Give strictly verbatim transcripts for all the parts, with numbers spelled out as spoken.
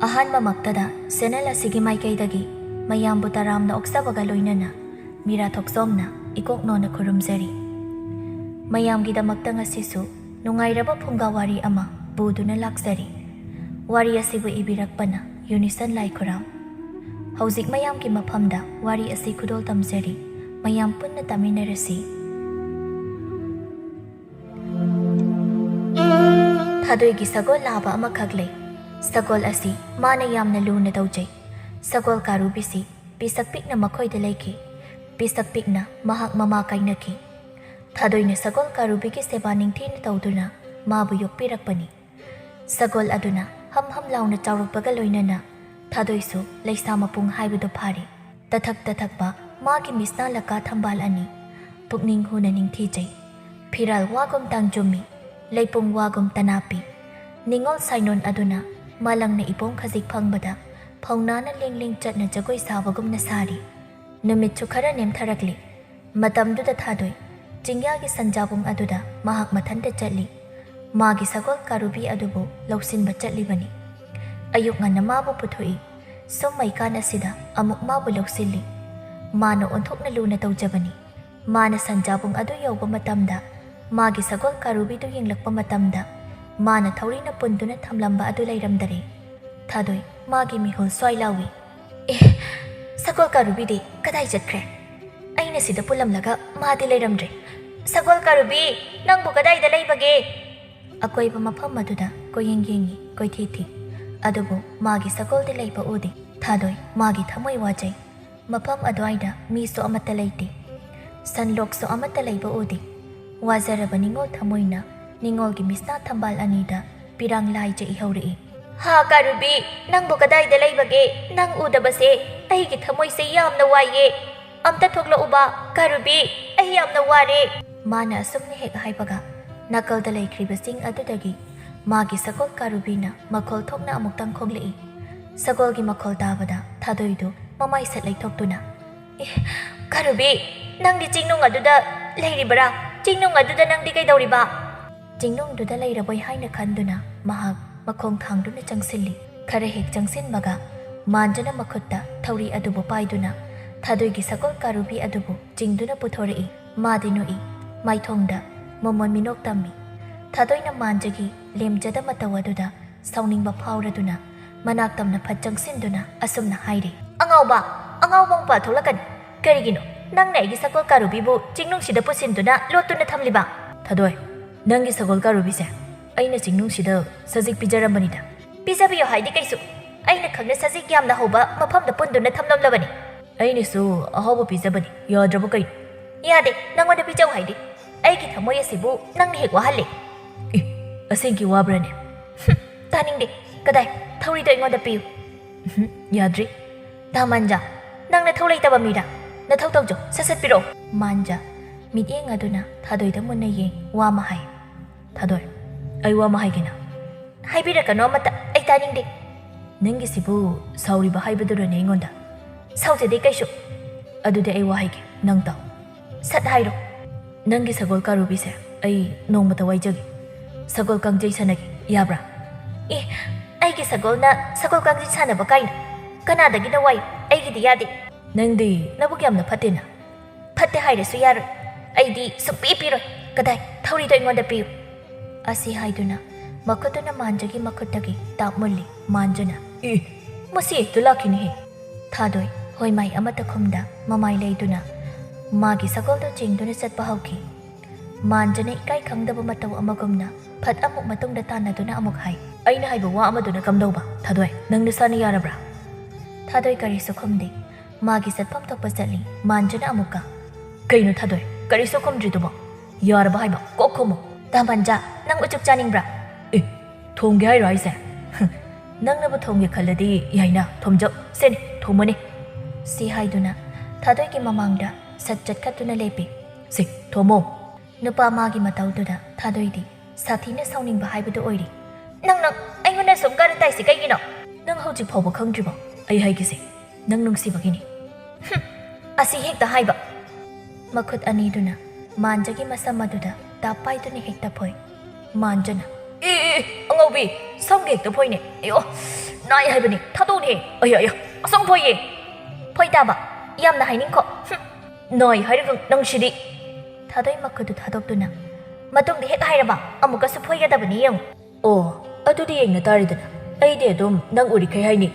ꯑꯍꯥꯟꯕꯃꯛꯇꯗ channel ꯑꯁꯤꯒꯤ ꯃꯥꯏꯀꯩꯗꯒꯤ ꯃꯌꯥꯝꯕꯨ ꯇꯔꯥꯝꯅ ꯑꯣꯛꯆꯕꯒ ꯂꯣꯏꯅꯅ ꯃꯤꯔꯥ ꯊꯣꯛꯆꯣꯝꯅ ꯏꯀꯣꯛꯅꯣꯅ ꯈꯨꯔꯨꯝꯖꯔꯤ꯫ ꯃꯌꯥꯝꯒꯤꯗꯃꯛꯇ ꯉꯁꯤꯁꯨ ꯅꯨꯡꯉꯥꯏꯔꯕ ꯐꯨꯡꯒꯥ ꯋꯥꯔꯤ ꯑꯃ ꯄꯨꯗꯨꯅ ꯂꯥꯛꯆꯔꯤ꯫ ꯋꯥꯔꯤ ꯑꯁꯤꯕꯨ ꯏꯕꯤꯔꯛꯄꯅ ꯌꯨꯅꯤꯁꯟ ꯂꯥꯏꯈꯨꯔꯥꯝ꯫ ꯍꯧꯖꯤꯛ ꯃꯌꯥꯝꯒꯤ ꯃꯐꯝꯗ ꯋꯥꯔꯤ ꯑꯁꯤ ꯈꯨꯗꯣꯜ ꯇꯝꯖꯔꯤ꯫ ꯃꯌꯥꯝ ꯄꯨꯟꯅ ꯇꯥꯃꯤꯟꯅꯔꯁꯤ꯫ ꯊꯥꯗꯣꯏꯒꯤ ꯁꯒꯣꯜ ꯂꯥꯕ ꯑꯃꯈꯛ ꯂꯩ꯫ ꯁꯒꯣꯜ ꯑꯁꯤ ꯃꯥꯅ ꯌꯥꯝꯅ ꯂꯨꯅ ꯇꯧꯖꯩ꯫ ꯁꯒꯣꯜ ꯀꯥꯔꯨꯕꯤꯁꯤ ꯄꯤꯁꯛ ꯄꯤꯛꯅ ꯃꯈꯣꯏꯗ ꯂꯩꯈꯤ꯫ ꯄꯤꯁꯛ ꯄꯤꯛꯅ ꯃꯍꯥꯛ ꯃꯃꯥ ꯀꯥꯏꯅꯈꯤ꯫ ꯊꯥꯗꯣꯏꯅ ꯁꯒꯣꯜ ꯀꯥꯔꯨꯕꯤꯒꯤ ꯁꯦꯕꯥ ꯅꯤꯡꯊꯤꯅ ꯇꯧꯗꯨꯅ ꯃꯥꯕꯨ ꯌꯣꯛꯄꯤꯔꯛꯄꯅꯤ꯫ ꯁꯒꯣꯜ ꯑꯗꯨꯅ ꯍꯝ ꯍꯝ ꯂꯥꯎꯅ ꯆꯥꯎꯔꯛꯄꯒ ꯂꯣꯏꯅꯅ ꯊꯥꯗꯣꯏꯁꯨ ꯂꯩꯁꯥ ꯃꯄꯨꯡ ꯍꯥꯏꯕꯗꯨ ꯐꯥꯔꯦ꯫ ꯇꯊꯛ ꯇꯊꯛꯄ ꯃꯥꯒꯤ ꯃꯤꯁꯅꯥ ꯂꯀꯥ ꯊꯝꯕꯥꯜ ꯑꯅꯤ ꯄꯨꯛꯅꯤꯡ ꯍꯨꯅ ꯅꯤꯡꯊꯤꯖꯩ꯫ ꯐꯤꯔꯥꯜ ꯋꯥꯒꯨꯝ ꯇꯥꯡꯖꯨꯝꯃꯤ, ꯂꯩꯄꯨꯡ ꯋꯥꯒꯨꯝ ꯇꯅꯥꯞꯄꯤ꯫ ꯅꯤꯉꯣꯜ ꯁꯥꯏꯅꯣꯟ ꯑꯗꯨꯅ ꯃꯥꯂꯪꯅ ꯏꯄꯣꯝ ꯈꯖꯤꯛ ꯐꯪꯕꯗ ꯐꯧꯅꯥꯅ ꯂꯦꯡ ꯂꯦꯡ ꯆꯠꯅ ꯖꯒꯣꯏ ꯁꯥꯕꯒꯨꯝꯅ ꯁꯥꯔꯤ꯫ ꯅꯨꯃꯤꯠꯁꯨ ꯈꯔ ꯅꯦꯝꯊꯔꯛꯂꯤ꯫ ꯃꯇꯝꯗꯨꯗ ꯊꯥꯗꯣꯏ ꯆꯤꯡꯌꯥꯒꯤ ꯁꯟꯖꯥꯕꯨꯡ ꯑꯗꯨꯗ ꯃꯍꯥꯛ ꯃꯊꯟꯇ ꯆꯠꯂꯤ꯫ ꯃꯥꯒꯤ ꯁꯒꯣꯜ ꯀꯥꯔꯨꯕꯤ ꯑꯗꯨꯕꯨ ꯂꯧꯁꯤꯟꯕ ꯆꯠꯂꯤꯕꯅꯤ꯫ ꯑꯌꯨꯛ ꯉꯟꯅ ꯃꯥꯕꯨ ꯄꯨꯊꯣꯛꯏ꯫ ꯁꯨꯝ ꯃꯩꯀꯥꯟ ꯑꯁꯤꯗ ꯑꯃꯨꯛ ꯃꯥꯕꯨ ꯂꯧꯁꯤꯜꯂꯤ꯫ ꯃꯥꯅ ꯑꯣꯟꯊꯣꯛꯅ ꯂꯨꯅ ꯇꯧꯖꯕꯅꯤ꯫ ꯃꯥꯅ ꯁꯟꯖꯥꯕꯨꯡ ꯑꯗꯨ ꯌꯧꯕ ꯃꯇꯝꯗ, ꯃꯥꯒꯤ ꯁꯒꯣꯜ ꯀꯥꯔꯨꯕꯤꯗꯨ ꯌꯦꯡꯂꯛꯄ ꯃꯇꯝꯗ, ꯃꯥꯅ ꯊꯧꯔꯤꯅ ꯄꯨꯟꯗꯨꯅ ꯊꯝꯂꯝꯕ ꯑꯗꯨ ꯂꯩꯔꯝꯗꯔꯦ꯫ ꯊꯥꯗꯣꯏ ꯃꯥꯒꯤ ꯃꯤꯍꯨꯜ ꯁ꯭ꯋꯥꯏ ꯂꯥꯎꯏ꯫ "ꯑꯦ, ꯁꯒꯣꯜ ꯀꯥꯔꯨꯕꯤꯗꯤ ꯀꯗꯥꯏ ꯆꯠꯈ꯭ꯔꯦ? ꯑꯩꯅ ꯁꯤꯗ ꯄꯨꯜꯂꯝꯂꯒ ꯃꯥꯗꯤ ꯂꯩꯔꯝꯗ꯭ꯔꯦ꯫ ꯁꯒꯣꯜ ꯀꯥꯔꯨꯕꯤ, ꯅꯪꯕꯨ ꯀꯗꯥꯏꯗ ꯂꯩꯕꯒꯦ?" ꯑꯀꯣꯏꯕ ꯃꯐꯝ ꯑꯗꯨꯗ ꯀꯣꯏꯌꯦꯡ ꯌꯦꯡꯉꯤ, ꯀꯣꯏꯊꯤ ꯊꯤ꯫ ꯑꯗꯨꯕꯨ ꯃꯥꯒꯤ ꯁꯒꯣꯜꯗꯤ ꯂꯩꯕ ꯎꯗꯦ꯫ ꯊꯥꯗꯣꯏ ꯃꯥꯒꯤ ꯊꯃꯣꯏ ꯋꯥꯖꯩ꯫ ꯃꯐꯝ ꯑꯗꯨꯋꯥꯏꯗ ꯃꯤꯁꯨ ꯑꯃꯠꯇ ꯂꯩꯇꯦ꯫ ꯁꯟꯂꯣꯛꯁꯨ ꯑꯃꯠꯇ ꯂꯩꯕ ꯎꯗꯦ꯫ ꯋꯥꯖꯔꯕ ꯅꯤꯉꯣꯜ ꯊꯃꯣꯏꯅ ꯅꯤꯉꯣꯜꯒꯤ ꯃꯤꯁꯅꯥ ꯊꯝꯕꯥꯜ ꯑꯅꯤꯗ ꯄꯤꯔꯥꯡ ꯂꯥꯏꯖ ꯏꯍꯧꯔꯛꯏ꯫ "ꯍꯥ ꯀꯥꯔꯨꯕꯤ, ꯅꯪꯕꯨ ꯀꯗꯥꯏꯗ ꯂꯩꯕꯒꯦ? ꯅꯪ ꯎꯗꯕꯁꯦ ꯑꯩꯒꯤ ꯊꯃꯣꯏꯁꯦ ꯌꯥꯝꯅ ꯋꯥꯏꯌꯦ꯫ ꯑꯝꯇ ꯊꯣꯛꯂꯛꯎꯕ, ꯀꯥꯔꯨꯕꯤ, ꯑꯩ ꯌꯥꯝꯅ ꯋꯥꯔꯦ꯫" ꯃꯥꯅ ꯑꯁꯨꯝꯅ ꯍꯦꯛ ꯍꯥꯏꯕꯒ, ꯅꯥꯀꯜꯗ ꯂꯩꯈ꯭ꯔꯤꯕ ꯆꯤꯡ ꯑꯗꯨꯗꯒꯤ ꯃꯥꯒꯤ ꯁꯒꯣꯜ ꯀꯥꯔꯨꯕꯤꯅ ꯃꯈꯣꯜ ꯊꯣꯛꯅ ꯑꯃꯨꯛꯇꯪ ꯈꯣꯡꯂꯛꯏ꯫ ꯁꯒꯣꯜꯒꯤ ꯃꯈꯣꯜ ꯇꯥꯕꯗ ꯊꯥꯗꯣꯏꯗꯨ ꯃꯃꯥꯏ ꯁꯠ ꯂꯩꯊꯣꯛꯇꯨꯅ, "ꯑꯦ, ꯀꯥꯔꯨꯕꯤ, ꯅꯪꯗꯤ ꯆꯤꯡꯅꯨꯡ ꯑꯗꯨꯗ ꯂꯩꯔꯤꯕꯔꯥ? ꯆꯤꯡꯅꯨꯡ ꯑꯗꯨꯗ ꯅꯪꯗꯤ ꯀꯩꯗꯧꯔꯤꯕ?" ꯆꯤꯡꯅꯨꯡꯗꯨꯗ ꯂꯩꯔꯕꯣꯏ ꯍꯥꯏꯅ ꯈꯟꯗꯨꯅ ꯃꯍꯥꯛ ꯃꯈꯣꯡ ꯊꯥꯡꯗꯨꯅ ꯆꯪꯁꯤꯜꯂꯤ꯫ ꯈꯔ ꯍꯦꯛ ꯆꯪꯁꯤꯟꯕꯒ ꯃꯥꯟꯖꯅ ꯃꯈꯨꯠꯇ ꯊꯧꯔꯤ ꯑꯗꯨꯕꯨ ꯄꯥꯏꯗꯨꯅ ꯊꯥꯗꯣꯏꯒꯤ ꯁꯒꯣꯜ ꯀꯥꯔꯨꯕꯤ ꯑꯗꯨꯕꯨ ꯆꯤꯡꯗꯨꯅ ꯄꯨꯊꯣꯔꯛꯏ꯫ ꯃꯥꯗꯤ ꯅꯣꯛꯏ, ꯃꯥꯏꯊꯣꯡꯗ ꯃꯣꯃꯣꯟ ꯃꯤꯅꯣꯛ ꯇꯝꯃꯤ꯫ ꯊꯥꯗꯣꯏꯅ ꯃꯥꯟꯖꯒꯤ ꯂꯦꯝꯖꯗ ꯃꯇꯧ ꯑꯗꯨꯗ ꯁꯥꯎꯅꯤꯡꯕ ꯐꯥꯎꯔꯗꯨꯅ ꯃꯅꯥꯛ ꯇꯝꯅ ꯐꯠ ꯆꯪꯁꯤꯟꯗꯨꯅ ꯑꯁꯨꯝꯅ ꯍꯥꯏꯔꯤ, "ꯑꯉꯥꯎꯕ, ꯑꯉꯥꯎꯕ ꯃꯄꯥ ꯊꯣꯛꯂꯛꯀꯅꯤ꯫ ꯀꯔꯤꯒꯤꯅꯣ ꯅꯪꯅ ꯑꯩꯒꯤ ꯁꯒꯣꯜ ꯀꯥꯔꯨꯕꯤꯕꯨ ꯆꯤꯡꯅꯨꯡꯁꯤꯗ ꯄꯨꯁꯤꯟꯗꯨꯅ ꯂꯣꯠꯇꯨꯅ ꯊꯝꯂꯤꯕ?" "ꯊꯥꯗꯣꯏ, ꯅꯪꯒꯤ ꯁꯒꯣꯜ ꯀꯥꯔꯨꯕꯤꯁꯦ ꯑꯩꯅ ꯆꯤꯡꯅꯨꯡꯁꯤꯗ ꯁꯖꯤꯛ ꯄꯤꯖꯔꯝꯕꯅꯤꯗ꯫" "ꯄꯤꯖꯕꯤꯌꯣ ꯍꯥꯏꯗꯤ ꯀꯩꯁꯨ? ꯑꯩꯅ ꯈꯪꯅ ꯁꯖꯤꯛ ꯌꯥꯝꯅ ꯍꯧꯕ ꯃꯐꯝꯗ ꯄꯨꯟꯗꯨꯅ ꯊꯝꯂꯝꯂꯕꯅꯤ꯫" "ꯑꯩꯅꯁꯨ ꯑꯍꯥꯎꯕ ꯄꯤꯖꯕꯅꯤ, ꯌꯥꯗ꯭ꯔꯕ ꯀꯩꯅꯣ?" "ꯌꯥꯗꯦ, ꯅꯪꯉꯣꯟꯗ ꯄꯤꯖꯧ ꯍꯥꯏꯗꯤ꯫ ꯑꯩꯒꯤ ꯊꯃꯣꯏ ꯑꯁꯤꯕꯨ ꯅꯪꯅ ꯍꯦꯛ ꯋꯥꯍꯜꯂꯦ꯫" "ꯑꯦ, ꯑꯁꯦꯡꯀꯤ ꯋꯥꯕ꯭ꯔꯅꯦ?" "ꯍꯨꯝ, ꯇꯥꯅꯤꯡꯗꯦ꯫ ꯀꯗꯥꯏ? ꯊꯧꯔꯤꯗꯣ ꯑꯩꯉꯣꯟꯗ ꯄꯤꯌꯨ꯫" "ꯎꯝꯍꯨꯝ, ꯌꯥꯗ꯭ꯔꯤ꯫" "ꯇꯥꯃꯟꯖꯥ, ꯅꯪꯅ ꯊꯧ ꯂꯩꯇꯕ ꯃꯤꯔꯥ? ꯅꯊꯧ ꯇꯧꯖꯧ, ꯁꯠ ꯁꯠ ꯄꯤꯔꯛꯑꯣ꯫" ꯃꯥꯟꯖ ꯃꯤꯠꯌꯦꯡ ꯑꯗꯨꯅ ꯊꯥꯗꯣꯏꯗ ꯃꯨꯟꯅ ꯌꯦꯡ ꯋꯥ ꯑꯃ ꯍꯥꯏ꯫ "ꯊꯥꯗꯣꯏ, ꯑꯩ ꯋꯥ ꯑꯃ ꯍꯥꯏꯒꯦꯅ꯫" "ꯍꯥꯏꯕꯤꯔꯛꯀꯅꯣ ꯑꯃꯠꯇ, ꯑꯩ ꯇꯥꯅꯤꯡꯗꯦ꯫" "ꯅꯪꯒꯤꯁꯤꯕꯨ ꯁꯥꯎꯔꯤꯕ ꯍꯥꯏꯕꯗꯨꯔꯅꯦ ꯑꯩꯉꯣꯟꯗ?" "ꯁꯥꯎꯖꯗꯦ ꯀꯩꯁꯨ꯫" "ꯑꯗꯨꯗꯤ ꯑꯩ ꯋꯥ ꯍꯥꯏꯒꯦ, ꯅꯪ ꯇꯥꯎ꯫" "ꯁꯠ ꯍꯥꯏꯔꯣ꯫" "ꯅꯪꯒꯤ ꯁꯒꯣꯜ ꯀꯥꯔꯨꯕꯤꯁꯦ ꯑꯩ ꯅꯣꯡꯃꯇ ꯋꯥꯏꯖꯒꯦ, ꯁꯒꯣꯜ ꯀꯥꯡꯖꯩ ꯁꯥꯟꯅꯒꯦ, ꯌꯥꯕ꯭ꯔꯥ?" "ꯑꯦ, ꯑꯩꯒꯤ ꯁꯒꯣꯜꯅ ꯁꯒꯣꯜ ꯀꯥꯡꯖꯩ ꯁꯥꯟꯅꯕ ꯀꯥꯏꯅ? ꯀꯅꯥꯗꯒꯤꯅꯣ ꯋꯥꯏꯌꯨ, ꯑꯩꯒꯤꯗꯤ ꯌꯥꯗꯦ꯫" "ꯅꯪꯗꯤ ꯅꯕꯨꯛ ꯌꯥꯝꯅ ꯐꯠꯇꯦꯅ꯫" "ꯐꯠꯇꯦ ꯍꯥꯏꯔꯁꯨ ꯌꯥꯔꯣꯏ, ꯑꯩꯗꯤ ꯁꯨꯛꯄꯤ ꯄꯤꯔꯣꯏ꯫ ꯀꯗꯥꯏ? ꯊꯧꯔꯤꯗꯣ ꯑꯩꯉꯣꯟꯗ ꯄꯤꯌꯨ꯫" ꯑꯁꯤ ꯍꯥꯏꯗꯨꯅ ꯃꯈꯨꯠꯇꯨꯅ ꯃꯥꯟꯖꯒꯤ ꯃꯈꯨꯠꯇꯒꯤ ꯇꯥꯞ ꯃꯨꯜꯂꯤ꯫ ꯃꯥꯟꯖꯅ, "ꯑꯦ, ꯃꯁꯤ ꯍꯦꯛꯇ ꯂꯥꯛꯈꯤꯅꯦꯍꯦ꯫" ꯊꯥꯗꯣꯏ ꯍꯣꯏ ꯃꯥꯏ ꯑꯃꯠꯇ ꯈꯨꯝꯗ ꯃꯃꯥꯏ ꯂꯩꯗꯨꯅ ꯃꯥꯒꯤ ꯁꯒꯣꯜꯗꯨ ꯆꯤꯡꯗꯨꯅ ꯆꯠꯄ ꯍꯧꯈꯤ꯫ ꯃꯥꯟꯖꯅ ꯏꯀꯥꯏ ꯈꯪꯗꯕ ꯃꯇꯧ ꯑꯃꯒꯨꯝꯅ ꯐꯠ ꯑꯃꯨꯛ ꯃꯇꯨꯡꯗ ꯇꯥꯟꯅꯗꯨꯅ ꯑꯃꯨꯛ ꯍꯥꯏ, "ꯑꯩꯅ ꯍꯥꯏꯕ ꯋꯥ ꯑꯃꯗꯨꯅ ꯀꯝꯗꯧꯕ? ꯊꯥꯗꯣꯏ, ꯅꯪ ꯅꯁꯥꯅ ꯌꯥꯔꯕ꯭ꯔꯥ?" ꯊꯥꯗꯣꯏ ꯀꯔꯤꯁꯨ ꯈꯨꯝꯗꯦ꯫ ꯃꯥꯒꯤ ꯆꯠꯐꯝ ꯊꯣꯛꯄ ꯆꯠꯂꯤ꯫ ꯃꯥꯟꯖꯅ ꯑꯃꯨꯛꯀ, "ꯀꯩꯅꯣ ꯊꯥꯗꯣꯏ, ꯀꯔꯤꯁꯨ ꯈꯨꯝꯗ꯭ꯔꯤꯗꯨꯕꯣ? ꯌꯥꯔꯕ ꯍꯥꯏꯕ? ꯀꯣꯛ ꯈꯨꯝꯃꯨ꯫" "ꯇꯥꯃꯟꯖꯥ, ꯅꯪ ꯎꯆꯨꯛ ꯆꯥꯅꯤꯡꯕ꯭ꯔꯥ?" "ꯑꯦ, ꯊꯣꯡꯒꯦ ꯍꯥꯏꯔꯣ ꯍꯥꯏꯁꯦ?" "ꯅꯪꯅꯕꯨ ꯊꯣꯡꯒꯦ ꯈꯜꯂꯗꯤ ꯌꯥꯏꯅ, ꯊꯣꯝꯖꯧ꯫ ꯁꯦꯅꯦ, ꯊꯣꯝꯃꯨꯅꯦ꯫" ꯁꯤ ꯍꯥꯏꯗꯨꯅ ꯊꯥꯗꯣꯏꯒꯤ ꯃꯃꯥꯡꯗ ꯁꯠ ꯆꯠꯈꯠꯇꯨꯅ ꯂꯦꯞꯄꯤ꯫ "ꯁꯦ, ꯊꯣꯝꯃꯣ꯫" ꯅꯨꯄꯥ ꯃꯥꯒꯤ ꯃꯇꯧꯗꯨꯗ ꯊꯥꯗꯣꯏꯗꯤ ꯁꯥꯊꯤꯅ ꯁꯥꯎꯅꯤꯡꯕ ꯍꯥꯏꯕꯗꯨ ꯑꯣꯏꯔꯤ꯫ "ꯅꯪ, ꯅꯪ ꯑꯩꯉꯣꯟꯗ ꯁꯨꯝ ꯀꯥꯔꯟ ꯇꯥꯏꯁꯤ ꯀꯩꯒꯤꯅꯣ?" "ꯅꯪ ꯍꯧꯖꯤꯛ ꯐꯥꯎꯕ ꯈꯪꯗ꯭ꯔꯤꯕꯣ? ꯑꯩ ꯍꯥꯏꯒꯦꯁꯦ, ꯅꯪ ꯅꯨꯡꯁꯤꯕꯒꯤꯅꯤ꯫" "ꯍꯨꯝ, ꯑꯁꯤ ꯍꯦꯛꯇ ꯍꯥꯏꯕ꯫" ꯃꯈꯨꯠ ꯑꯅꯤꯗꯨꯅ ꯃꯥꯟꯖꯒꯤ ꯃꯁꯝ ꯑꯗꯨꯗ ꯇꯥꯞ ꯄꯥꯏꯗꯨꯅ ꯍꯦꯛꯇ ꯐꯣꯏ꯫ ꯃꯥꯟꯖꯅ, "ꯑꯦ, ꯑꯦ, ꯑꯦ, ꯑꯉꯥꯎꯕꯤ, ꯁꯝꯒ ꯍꯦꯛꯇ ꯐꯣꯏꯅꯦ꯫ ꯑꯌꯣ, ꯅꯥꯏ ꯍꯥꯏꯕꯅꯤ, ꯊꯥꯗꯣꯛꯑꯣꯅꯦ꯫ ꯑꯌꯥ, ꯑꯌꯥ, ꯑꯁꯨꯝ ꯐꯣꯏꯌꯦ꯫ ꯐꯣꯏ ꯇꯥꯕ, ꯌꯥꯝꯅ ꯍꯥꯏꯅꯤꯡꯈꯣ꯫ ꯍꯨꯝ, ꯅꯥꯏ ꯍꯥꯏꯔꯒ ꯅꯪꯁꯤꯗꯤ꯫ ꯊꯥꯗꯣꯏ ꯃꯈꯨꯠꯇꯨ ꯊꯥꯗꯣꯛꯇꯨꯅ, "ꯃꯇꯨꯡꯗ ꯍꯦꯛ ꯍꯥꯏꯔꯕ ꯑꯃꯨꯛꯀꯁꯨ ꯐꯣꯏꯒꯗꯕꯅꯤ ꯌꯦꯡꯉꯨ꯫" "ꯑꯣ, ꯑꯗꯨꯗꯤ ꯌꯦꯡꯅ ꯇꯥꯔꯦꯗꯅ꯫ ꯑꯩꯗꯤ ꯑꯗꯨꯝ ꯅꯪ ꯎꯔꯤꯈꯩ ꯍꯥꯏꯅꯤ꯫"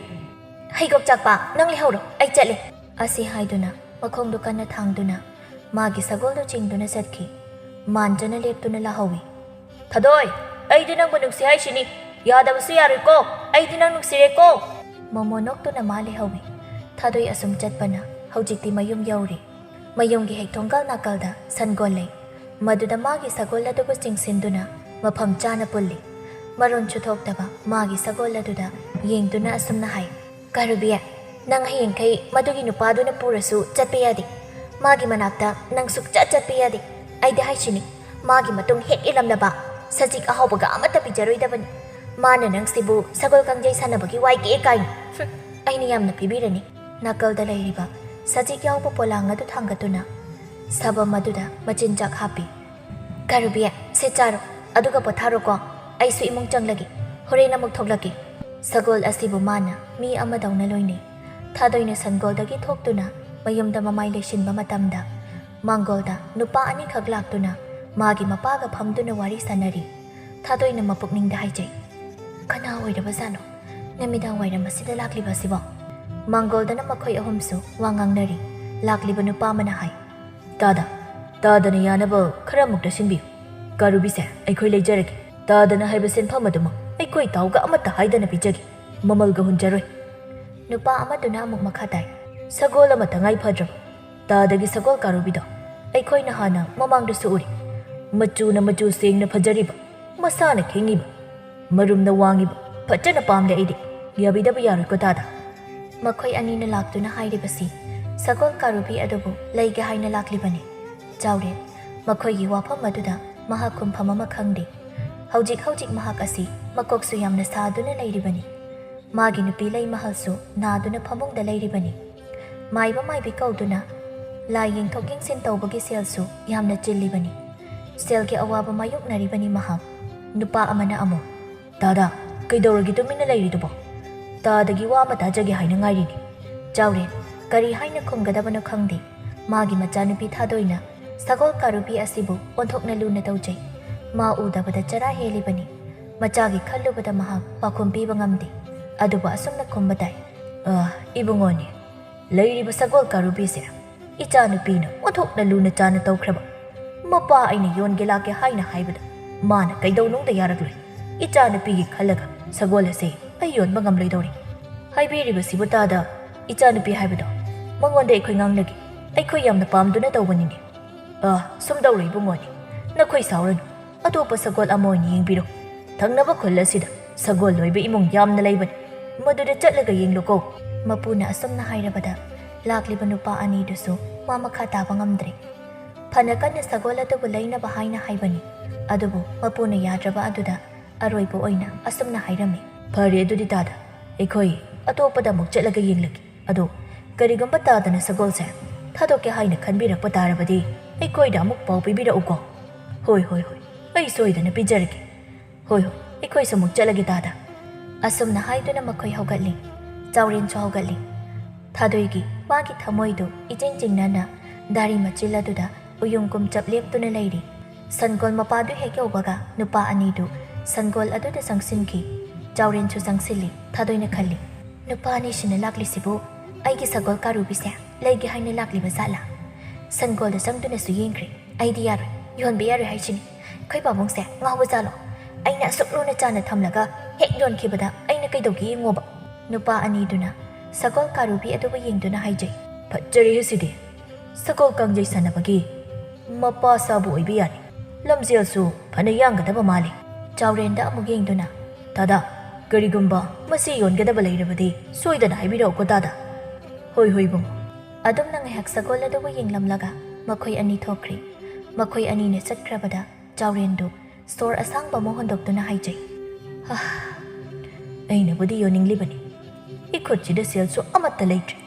"ꯍꯩꯒꯣꯛ ꯆꯥꯛꯄ, ꯅꯪ ꯂꯩꯍꯧꯔꯣ, ꯑꯩ ꯆꯠꯂꯦ꯫" ꯑꯁꯤ ꯍꯥꯏꯗꯨꯅ ꯃꯈꯣꯡꯗꯨ ꯀꯟꯅ ꯊꯥꯡꯗꯨꯅ ꯃꯥꯒꯤ ꯁꯒꯣꯜꯗꯨ ꯆꯤꯡꯗꯨꯅ ꯆꯠꯈꯤ꯫ ꯃꯥꯟꯖꯅ ꯂꯦꯞꯇꯨꯅ ꯂꯥꯍꯧꯏ꯫ "ꯊꯥꯗꯣꯏ, ꯑꯩꯗꯤ ꯅꯪꯕꯨ ꯅꯨꯡꯁꯤ ꯍꯥꯏꯁꯤꯅꯤ꯫ ꯌꯥꯗꯕꯁꯨ ꯌꯥꯔꯣꯏꯀꯣ꯫ ꯑꯩꯗꯤ ꯅꯪ ꯅꯨꯡꯁꯤꯔꯦꯀꯣ꯫" ꯃꯣꯃꯣ ꯅꯣꯛꯇꯨꯅ ꯃꯥ ꯂꯩꯍꯧꯏ꯫ ꯊꯥꯗꯣꯏ ꯑꯁꯨꯝ ꯆꯠꯄꯅ ꯍꯧꯖꯤꯛꯇꯤ ꯃꯌꯨꯝ ꯌꯧꯔꯦ꯫ ꯃꯌꯨꯝꯒꯤ ꯍꯦꯛ ꯊꯣꯡꯒꯥꯜ ꯅꯥꯀꯜꯗ ꯁꯟꯒꯣꯜ ꯂꯩ꯫ ꯃꯗꯨꯗ ꯃꯥꯒꯤ ꯁꯒꯣꯜ ꯑꯗꯨꯕꯨ ꯆꯤꯡꯁꯤꯟꯗꯨꯅ ꯃꯐꯝ ꯆꯥꯅ ꯄꯨꯜꯂꯤ꯫ ꯃꯔꯣꯟꯁꯨ ꯊꯣꯛꯇꯕ ꯃꯥꯒꯤ ꯁꯒꯣꯜ ꯑꯗꯨꯗ ꯌꯦꯡꯗꯨꯅ ꯑꯁꯨꯝꯅ ꯍꯥꯏ, "ꯀꯥꯔꯨꯕꯤ, ꯅꯪ ꯍꯌꯦꯡꯈꯩ ꯃꯗꯨꯒꯤ ꯅꯨꯄꯥꯗꯨꯅ ꯄꯨꯔꯁꯨ ꯆꯠꯄ ꯌꯥꯗꯦ꯫ ꯃꯥꯒꯤ ꯃꯅꯥꯛꯇ ꯅꯪ ꯁꯨꯛꯆꯠ ꯆꯠꯄ ꯌꯥꯗꯦ꯫ ꯑꯩꯗꯤ ꯍꯥꯏꯁꯤꯅꯤ, ꯃꯥꯒꯤ ꯃꯇꯨꯡ ꯍꯦꯛ ꯏꯜꯂꯝꯂꯕ ꯁꯖꯤꯛ ꯑꯍꯥꯎꯕꯒ ꯑꯃꯠꯇ ꯄꯤꯖꯔꯣꯏꯗꯕꯅꯤ꯫ ꯃꯥꯅ ꯅꯪꯁꯤꯕꯨ ꯁꯒꯣꯜ ꯀꯥꯡꯖꯩ ꯁꯥꯟꯅꯕꯒꯤ ꯋꯥꯏꯒꯦ ꯀꯥꯏꯅ꯫ ꯍꯨꯝ, ꯑꯩꯅ ꯌꯥꯝꯅ ꯄꯤꯕꯤꯔꯅꯤ꯫" ꯅꯥꯀꯜꯗ ꯂꯩꯔꯤꯕ ꯁꯖꯤꯛ ꯌꯥꯎꯕ ꯄꯣꯂꯥꯡ ꯑꯗꯨ ꯊꯥꯡꯒꯠꯇꯨꯅ ꯁꯥꯐꯝ ꯑꯗꯨꯗ ꯃꯆꯤꯟꯖꯥꯛ ꯍꯥꯞꯄꯤ꯫ "ꯀꯥꯔꯨꯕꯤ, ꯁꯦ ꯆꯥꯔꯣ, ꯑꯗꯨꯒ ꯄꯣꯊꯥꯔꯣꯀꯣ꯫ ꯑꯩꯁꯨ ꯏꯃꯨꯡ ꯆꯪꯂꯒꯦ, ꯍꯣꯔꯦꯟ ꯑꯃꯨꯛ ꯊꯣꯛꯂꯛꯀꯦ꯫" ꯁꯒꯣꯜ ꯑꯁꯤꯕꯨ ꯃꯥꯅ ꯃꯤ ꯑꯃꯗꯧꯅ ꯂꯣꯏꯅꯩ꯫ ꯊꯥꯗꯣꯏꯅ ꯁꯟꯒꯣꯜꯗꯒꯤ ꯊꯣꯛꯇꯨꯅ ꯃꯌꯨꯝꯗ ꯃꯃꯥꯏ ꯂꯩꯁꯤꯟꯕ ꯃꯇꯝꯗ, ꯃꯥꯡꯒꯣꯜꯗ ꯅꯨꯄꯥ ꯑꯅꯤꯈꯛ ꯂꯥꯛꯇꯨꯅ ꯃꯥꯒꯤ ꯃꯄꯥꯒ ꯐꯝꯗꯨꯅ ꯋꯥꯔꯤ ꯁꯥꯅꯔꯤ꯫ ꯊꯥꯗꯣꯏꯅ ꯃꯄꯨꯛꯅꯤꯡꯗ ꯍꯥꯏꯖꯩ, "ꯀꯅꯥ ꯑꯣꯏꯔꯕꯖꯥꯠꯅꯣ? ꯅꯨꯃꯤꯗꯥꯡ ꯋꯥꯏꯔꯝ ꯑꯁꯤꯗ ꯂꯥꯛꯂꯤꯕ ꯑꯁꯤꯕꯣ?" ꯃꯥꯡꯒꯣꯜꯗꯅ ꯃꯈꯣꯏ ꯑꯍꯨꯝꯁꯨ ꯋꯥ ꯉꯥꯡꯅꯔꯤ꯫ ꯂꯥꯛꯂꯤꯕ ꯅꯨꯄꯥ ꯑꯃꯅ ꯍꯥꯏ, "ꯇꯥꯗ, ꯇꯥꯗꯅ ꯌꯥꯅꯕ ꯈꯔ ꯑꯃꯨꯛꯇ ꯁꯤꯟꯕꯤꯌꯨ꯫ ꯀꯥꯔꯨꯕꯤꯁꯦ ꯑꯩꯈꯣꯏ ꯂꯩꯖꯔꯒꯦ꯫ ꯇꯥꯗꯅ ꯍꯥꯏꯕ ꯁꯦꯟꯐꯝ ꯑꯗꯨꯃꯛ ꯑꯩꯈꯣꯏ ꯇꯥꯎꯒ ꯑꯃꯠꯇ ꯍꯥꯏꯗꯅ ꯄꯤꯖꯒꯦ꯫ ꯃꯃꯜꯒ ꯍꯨꯟꯖꯔꯣꯏ꯫" ꯅꯨꯄꯥ ꯑꯃꯗꯨꯅ ꯑꯃꯨꯛ ꯃꯈꯥ ꯇꯥꯏ, "ꯁꯒꯣꯜ ꯑꯃ ꯇꯉꯥꯏ ꯐꯗ꯭ꯔꯕ꯫ ꯇꯥꯗꯒꯤ ꯁꯒꯣꯜ ꯀꯥꯔꯨꯕꯤꯗꯣ ꯑꯩꯈꯣꯏꯅ ꯍꯥꯟꯅ ꯃꯃꯥꯡꯗꯁꯨ ꯎꯔꯤ꯫ ꯃꯆꯨꯅ ꯃꯆꯨ ꯁꯦꯡꯅ ꯐꯖꯔꯤꯕ, ꯃꯁꯥꯅ ꯈꯤꯡꯉꯤꯕ, ꯃꯔꯨꯝꯅ ꯋꯥꯡꯉꯤꯕ, ꯐꯖꯅ ꯄꯥꯝꯂꯦ ꯑꯩꯗꯤ꯫ ꯌꯥꯕꯤꯗꯕ ꯌꯥꯔꯣꯏꯀꯣ ꯇꯥꯗ꯫" ꯃꯈꯣꯏ ꯑꯅꯤꯅ ꯂꯥꯛꯇꯨꯅ ꯍꯥꯏꯔꯤꯕꯁꯤ ꯁꯒꯣꯜ ꯀꯥꯔꯨꯕꯤ ꯑꯗꯨꯕꯨ ꯂꯩꯒꯦ ꯍꯥꯏꯅ ꯂꯥꯛꯂꯤꯕꯅꯤ꯫ ꯆꯥꯎꯔꯦꯟ ꯃꯈꯣꯏꯒꯤ ꯋꯥꯐꯝ ꯑꯗꯨꯗ ꯃꯍꯥꯛ ꯈꯨꯝꯐꯝ ꯑꯃ ꯈꯪꯗꯦ꯫ ꯍꯧꯖꯤꯛ ꯍꯧꯖꯤꯛ ꯃꯍꯥꯛ ꯑꯁꯤ ꯃꯀꯣꯛꯁꯨ ꯌꯥꯝꯅ ꯁꯥꯗꯨꯅ ꯂꯩꯔꯤꯕꯅꯤ꯫ ꯃꯥꯒꯤ ꯅꯨꯄꯤ ꯂꯩꯃꯍꯜꯁꯨ ꯅꯥꯗꯨꯅ ꯐꯃꯨꯡꯗ ꯂꯩꯔꯤꯕꯅꯤ꯫ ꯃꯥꯏꯕ ꯃꯥꯏꯕꯤ ꯀꯧꯗꯨꯅ ꯂꯥꯏ ꯌꯦꯡꯊꯣꯛ ꯌꯦꯡꯁꯤꯟ ꯇꯧꯕꯒꯤ ꯁꯦꯜꯁꯨ ꯌꯥꯝꯅ ꯆꯤꯜꯂꯤꯕꯅꯤ꯫ ꯁꯦꯜꯒꯤ ꯑꯋꯥꯕ ꯃꯥꯌꯣꯛꯅꯔꯤꯕꯅꯤ ꯃꯍꯥꯛ꯫ ꯅꯨꯄꯥ ꯑꯃꯅ ꯑꯃꯨꯛ, "ꯇꯥꯗ, ꯀꯩꯗꯧꯔꯒꯦ ꯇꯨꯃꯤꯟꯅ ꯂꯩꯔꯤꯗꯨꯕꯣ? ꯇꯥꯗꯒꯤ ꯋꯥ ꯑꯃ ꯇꯥꯖꯒꯦ ꯍꯥꯏꯅ ꯉꯥꯏꯔꯤꯅꯤ꯫ ꯆꯥꯎꯔꯦꯟ ꯀꯔꯤ ꯍꯥꯏꯅ ꯈꯨꯝꯒꯗꯕꯅꯣ ꯈꯪꯗꯦ꯫ ꯃꯥꯒꯤ ꯃꯆꯥꯅꯨꯄꯤ ꯊꯥꯗꯣꯏꯅ ꯁꯒꯣꯜ ꯀꯥꯔꯨꯕꯤ ꯑꯁꯤꯕꯨ ꯑꯣꯟꯊꯣꯛꯅ ꯂꯨꯅ ꯇꯧꯖꯩ꯫ ꯃꯥ ꯎꯗꯕꯗ ꯆꯔꯥ ꯍꯦꯜꯂꯤꯕꯅꯤ꯫ ꯃꯆꯥꯒꯤ ꯈꯜꯂꯨꯕꯗ ꯃꯍꯥꯛ ꯄꯥꯎꯈꯨꯝ ꯄꯤꯕ ꯉꯝꯗꯦ꯫ ꯑꯗꯨꯕꯨ ꯑꯁꯨꯝꯅ ꯈꯨꯝꯕ ꯇꯥꯏ, "ꯑ, ꯏꯕꯨꯡꯉꯣꯅꯦ, ꯂꯩꯔꯤꯕ ꯁꯒꯣꯜ ꯀꯥꯔꯨꯕꯤꯁꯦ ꯏꯆꯥꯅꯨꯄꯤꯅ ꯑꯣꯟꯊꯣꯛꯅ ꯂꯨꯅ ꯆꯥꯅ ꯇꯧꯈ꯭ꯔꯕ꯫ ꯃꯄꯥ ꯑꯩꯅ ꯌꯣꯟꯒꯦ ꯂꯥꯛꯀꯦ ꯍꯥꯏꯅ ꯍꯥꯏꯕꯗ ꯃꯥꯅ ꯀꯩꯗꯧꯅꯨꯡꯗ ꯌꯥꯔꯛꯂꯣꯏ꯫ ꯏꯆꯥꯅꯨꯄꯤꯒꯤ ꯈꯜꯂꯒ ꯁꯒꯣꯜ ꯑꯁꯦ ꯑꯩ ꯌꯣꯟꯕ ꯉꯝꯂꯣꯏꯗꯧꯔꯤ꯫" "ꯍꯥꯏꯕꯤꯔꯤꯕꯁꯤꯕꯨ ꯇꯥꯗ, ꯏꯆꯥꯅꯨꯄꯤ ꯍꯥꯏꯕꯗꯣ ꯃꯉꯣꯟꯗ ꯑꯩꯈꯣꯏ ꯉꯥꯡꯅꯒꯦ꯫ ꯑꯩꯈꯣꯏ ꯌꯥꯝꯅ ꯄꯥꯝꯗꯨꯅ ꯇꯧꯕꯅꯤꯅꯦ꯫" "ꯑ, ꯁꯨꯝ ꯇꯧꯔꯣ ꯏꯕꯨꯡꯉꯣꯅꯦ, ꯅꯈꯣꯏ ꯁꯥꯎꯔꯅꯨ꯫ ꯑꯇꯣꯞꯄ ꯁꯒꯣꯜ ꯑꯃ ꯑꯣꯏꯅ ꯌꯦꯡꯕꯤꯔꯣ꯫ ꯊꯪꯅꯕ ꯈꯨꯜ ꯑꯁꯤꯗ ꯁꯒꯣꯜ ꯂꯣꯏꯕ ꯏꯃꯨꯡ ꯌꯥꯝꯅ ꯂꯩꯕꯅꯤ꯫ ꯃꯗꯨꯗ ꯆꯠꯂꯒ ꯌꯦꯡꯂꯨꯀꯣ꯫" ꯃꯄꯨꯅ ꯑꯁꯨꯝꯅ ꯍꯥꯏꯔꯕꯗ ꯂꯥꯛꯂꯤꯕ ꯅꯨꯄꯥ ꯑꯅꯤꯗꯨꯁꯨ ꯋꯥ ꯃꯈꯥ ꯇꯥꯕ ꯉꯝꯗ꯭ꯔꯦ꯫ ꯐꯅ ꯀꯟꯅ ꯁꯒꯣꯜ ꯑꯗꯨꯕꯨ ꯂꯩꯅꯕ ꯍꯥꯏꯅ ꯍꯥꯏꯕꯅꯤ, ꯑꯗꯨꯕꯨ ꯃꯄꯨꯅ ꯌꯥꯗ꯭ꯔꯕ ꯑꯗꯨꯗ ꯑꯔꯣꯏꯕ ꯑꯣꯏꯅ ꯑꯁꯨꯝꯅ ꯍꯥꯏꯔꯝꯃꯤ, "ꯐꯔꯦ, ꯑꯗꯨꯗꯤ ꯇꯥꯗ, ꯑꯩꯈꯣꯏ ꯑꯇꯣꯞꯄꯗ ꯑꯃꯨꯛ ꯆꯠꯂꯒ ꯌꯦꯡꯂꯒꯦ꯫ ꯑꯗꯣ ꯀꯔꯤꯒꯨꯝꯕ ꯇꯥꯗꯅ ꯁꯒꯣꯜꯁꯦ ꯊꯥꯗꯣꯛꯀꯦ ꯍꯥꯏꯅ ꯈꯟꯕꯤꯔꯛꯄ ꯇꯥꯔꯕꯗꯤ ꯑꯩꯈꯣꯏꯗ ꯑꯃꯨꯛ ꯄꯥꯎ ꯄꯤꯕꯤꯔꯛꯎꯀꯣ꯫" "ꯍꯣꯏ, ꯍꯣꯏ, ꯍꯣꯏ, ꯑꯩ ꯁꯣꯏꯗꯅ ꯄꯤꯖꯔꯒꯦ꯫" "ꯍꯣꯏ, ꯍꯣꯏ, ꯑꯩꯈꯣꯏꯁꯨ ꯑꯃꯨꯛ ꯆꯠꯂꯒꯦ ꯇꯥꯗ꯫" ꯑꯁꯨꯝꯅ ꯍꯥꯏꯗꯨꯅ ꯃꯈꯣꯏ ꯍꯧꯒꯠꯂꯤ꯫ ꯆꯥꯎꯔꯦꯟꯁꯨ ꯍꯧꯒꯠꯂꯤ꯫ ꯊꯥꯗꯣꯏꯒꯤ ꯃꯥꯒꯤ ꯊꯃꯣꯏꯗꯨ ꯏꯆꯤꯡ ꯆꯤꯡꯅꯅ ꯗꯥꯔꯤ ꯃꯆꯤꯜ ꯑꯗꯨꯗ ꯎꯌꯨꯡ ꯀꯨꯝꯆꯞ ꯂꯦꯞꯇꯨꯅ ꯂꯩꯔꯤ꯫ ꯁꯟꯒꯣꯜ ꯃꯄꯥꯗꯨ ꯍꯦꯛ ꯌꯧꯕꯒ ꯅꯨꯄꯥ ꯑꯅꯤꯗꯨ ꯁꯟꯒꯣꯜ ꯑꯗꯨꯗ ꯆꯪꯁꯤꯟꯈꯤ꯫ ꯆꯥꯎꯔꯦꯟꯁꯨ ꯆꯪꯁꯤꯜꯂꯤ꯫ ꯊꯥꯗꯣꯏꯅ ꯈꯜꯂꯤ, "ꯅꯨꯄꯥ ꯑꯅꯤꯁꯤꯅ ꯂꯥꯛꯂꯤꯁꯤꯕꯨ ꯑꯩꯒꯤ ꯁꯒꯣꯜ ꯀꯥꯔꯨꯕꯤꯁꯦ ꯂꯩꯒꯦ ꯍꯥꯏꯅ ꯂꯥꯛꯂꯤꯕ ꯖꯥꯠꯂꯥ?" ꯁꯟꯒꯣꯜꯗ ꯆꯪꯗꯨꯅꯁꯨ ꯌꯦꯡꯈ꯭ꯔꯦ꯫ "ꯑꯩꯗꯤ ꯌꯥꯔꯣꯏ, ꯌꯣꯟꯕ ꯌꯥꯔꯣꯏ ꯍꯥꯏꯁꯤꯅꯤ꯫ ꯑꯩꯈꯣꯏ ꯄꯥꯕꯨꯡꯁꯦ ꯉꯥꯎꯕ ꯖꯥꯠꯂꯣ? ꯑꯩꯅ ꯑꯁꯨꯛ ꯂꯨꯅ ꯆꯥꯅ ꯊꯝꯂꯒ ꯍꯦꯛ ꯌꯣꯟꯈꯤꯕꯗ ꯑꯩꯅ ꯀꯩꯗꯧꯒꯦ ꯌꯦꯡꯉꯣꯕ꯫" ꯅꯨꯄꯥ ꯑꯅꯤꯗꯨꯅ ꯁꯒꯣꯜ ꯀꯥꯔꯨꯕꯤ ꯑꯗꯨꯕꯨ ꯌꯦꯡꯗꯨꯅ ꯍꯥꯏꯖꯩ, "ꯐꯠꯖꯔꯦꯍꯦ ꯁꯤꯗꯤ꯫ ꯁꯒꯣꯜ ꯀꯥꯡꯖꯩ ꯁꯥꯟꯅꯕꯒꯤ ꯃꯄꯥ ꯁꯥꯕꯨ ꯑꯣꯏꯕ ꯌꯥꯅꯤ꯫ ꯂꯝꯖꯦꯜꯁꯨ ꯐꯅ ꯌꯥꯡꯒꯗꯕ ꯃꯥꯜꯂꯤ꯫" ꯆꯥꯎꯔꯦꯟꯗ ꯑꯃꯨꯛ ꯌꯦꯡꯗꯨꯅ, "ꯇꯥꯗ, ꯀꯔꯤꯒꯨꯝꯕ ꯃꯁꯤ ꯌꯣꯟꯒꯗꯕ ꯂꯩꯔꯕꯗꯤ ꯁꯣꯏꯗꯅ ꯍꯥꯏꯕꯤꯔꯛꯎꯀꯣ ꯇꯥꯗ꯫" "ꯍꯣꯏ, ꯍꯣꯏ ꯏꯕꯨꯡꯉꯣ꯫" ꯑꯗꯨꯝꯅ ꯉꯥꯏꯍꯥꯛ ꯁꯒꯣꯜ ꯑꯗꯨꯕꯨ ꯌꯦꯡꯂꯝꯂꯒ ꯃꯈꯣꯏ ꯑꯅꯤ ꯊꯣꯛꯈ꯭ꯔꯦ꯫ ꯃꯈꯣꯏ ꯑꯅꯤꯅ ꯆꯠꯈ꯭ꯔꯕꯗ ꯆꯥꯎꯔꯦꯟꯗꯨ ꯁꯣꯔ ꯑꯁꯥꯡꯕ ꯑꯃ ꯍꯣꯟꯗꯣꯛꯇꯨꯅ ꯍꯥꯏꯖꯩ, "ꯍꯥ, ꯑꯩꯅꯕꯨꯗꯤ ꯌꯣꯟꯅꯤꯡꯂꯤꯕꯅꯤ꯫ ꯏꯈꯨꯠꯁꯤꯗ ꯁꯦꯜꯁꯨ ꯑꯃꯠꯇ ꯂꯩꯇ꯭ꯔꯦ꯫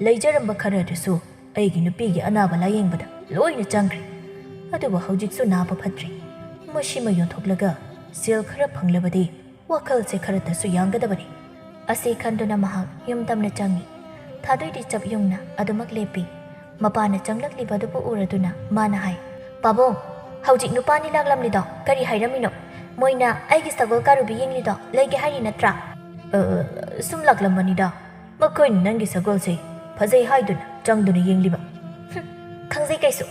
ꯂꯩꯖꯔꯝꯕ ꯈꯔ ꯑꯗꯨꯁꯨ ꯑꯩꯒꯤ ꯅꯨꯄꯤꯒꯤ ꯑꯅꯥꯕ ꯂꯥꯌꯦꯡꯕꯗ ꯂꯣꯏꯅ ꯆꯪꯈ꯭ꯔꯦ꯫ ꯑꯗꯨꯕꯨ ꯍꯧꯖꯤꯛꯁꯨ ꯅꯥꯕ ꯐꯠꯇ꯭ꯔꯤ꯫ ꯃꯁꯤꯃ ꯌꯣꯟꯊꯣꯛꯂꯒ ꯁꯦꯜ ꯈꯔ ꯐꯪꯂꯕꯗꯤ ꯋꯥꯈꯜꯁꯦ ꯈꯔꯇꯁꯨ ꯌꯥꯡꯒꯗꯕꯅꯤ꯫ ꯑꯁꯤ ꯈꯟꯗꯨꯅ ꯃꯍꯥꯛ ꯌꯨꯝ ꯇꯝꯅ ꯆꯪꯏ꯫ ꯊꯥꯗꯣꯏꯗꯤ ꯆꯞ ꯌꯨꯡꯅ ꯑꯗꯨꯃꯛ ꯂꯦꯞꯄꯤ꯫ ꯃꯄꯥꯅ ꯆꯪꯂꯛꯂꯤꯕ ꯑꯗꯨꯕꯨ ꯎꯔꯗꯨꯅ ꯃꯥꯅ ꯍꯥꯏ, "ꯄꯥꯕꯨꯡ, ꯍꯧꯖꯤꯛ ꯅꯨꯄꯥꯅꯤ ꯂꯥꯛꯂꯝꯂꯤꯗꯣ ꯀꯔꯤ ꯍꯥꯏꯔꯝꯃꯤꯅꯣ? ꯃꯣꯏꯅ ꯑꯩꯒꯤ ꯁꯒꯣꯜ ꯀꯥꯔꯨꯕꯤ ꯌꯦꯡꯂꯤꯗꯣ ꯂꯩꯒꯦ ꯍꯥꯏꯔꯤ ꯅꯠꯇ꯭ꯔꯥ?" "ꯑ, ꯁꯨꯝ ꯂꯥꯛꯂꯝꯕꯅꯤꯗ꯫ ꯃꯈꯣꯏꯅ ꯅꯪꯒꯤ ꯁꯒꯣꯜꯁꯦ ꯐꯖꯩ ꯍꯥꯏꯗꯨꯅ ꯆꯪꯗꯨꯅ ꯌꯦꯡꯂꯤꯕ꯫" "ꯍꯨꯝ, ꯈꯪꯖꯩ ꯀꯩꯁꯨ꯫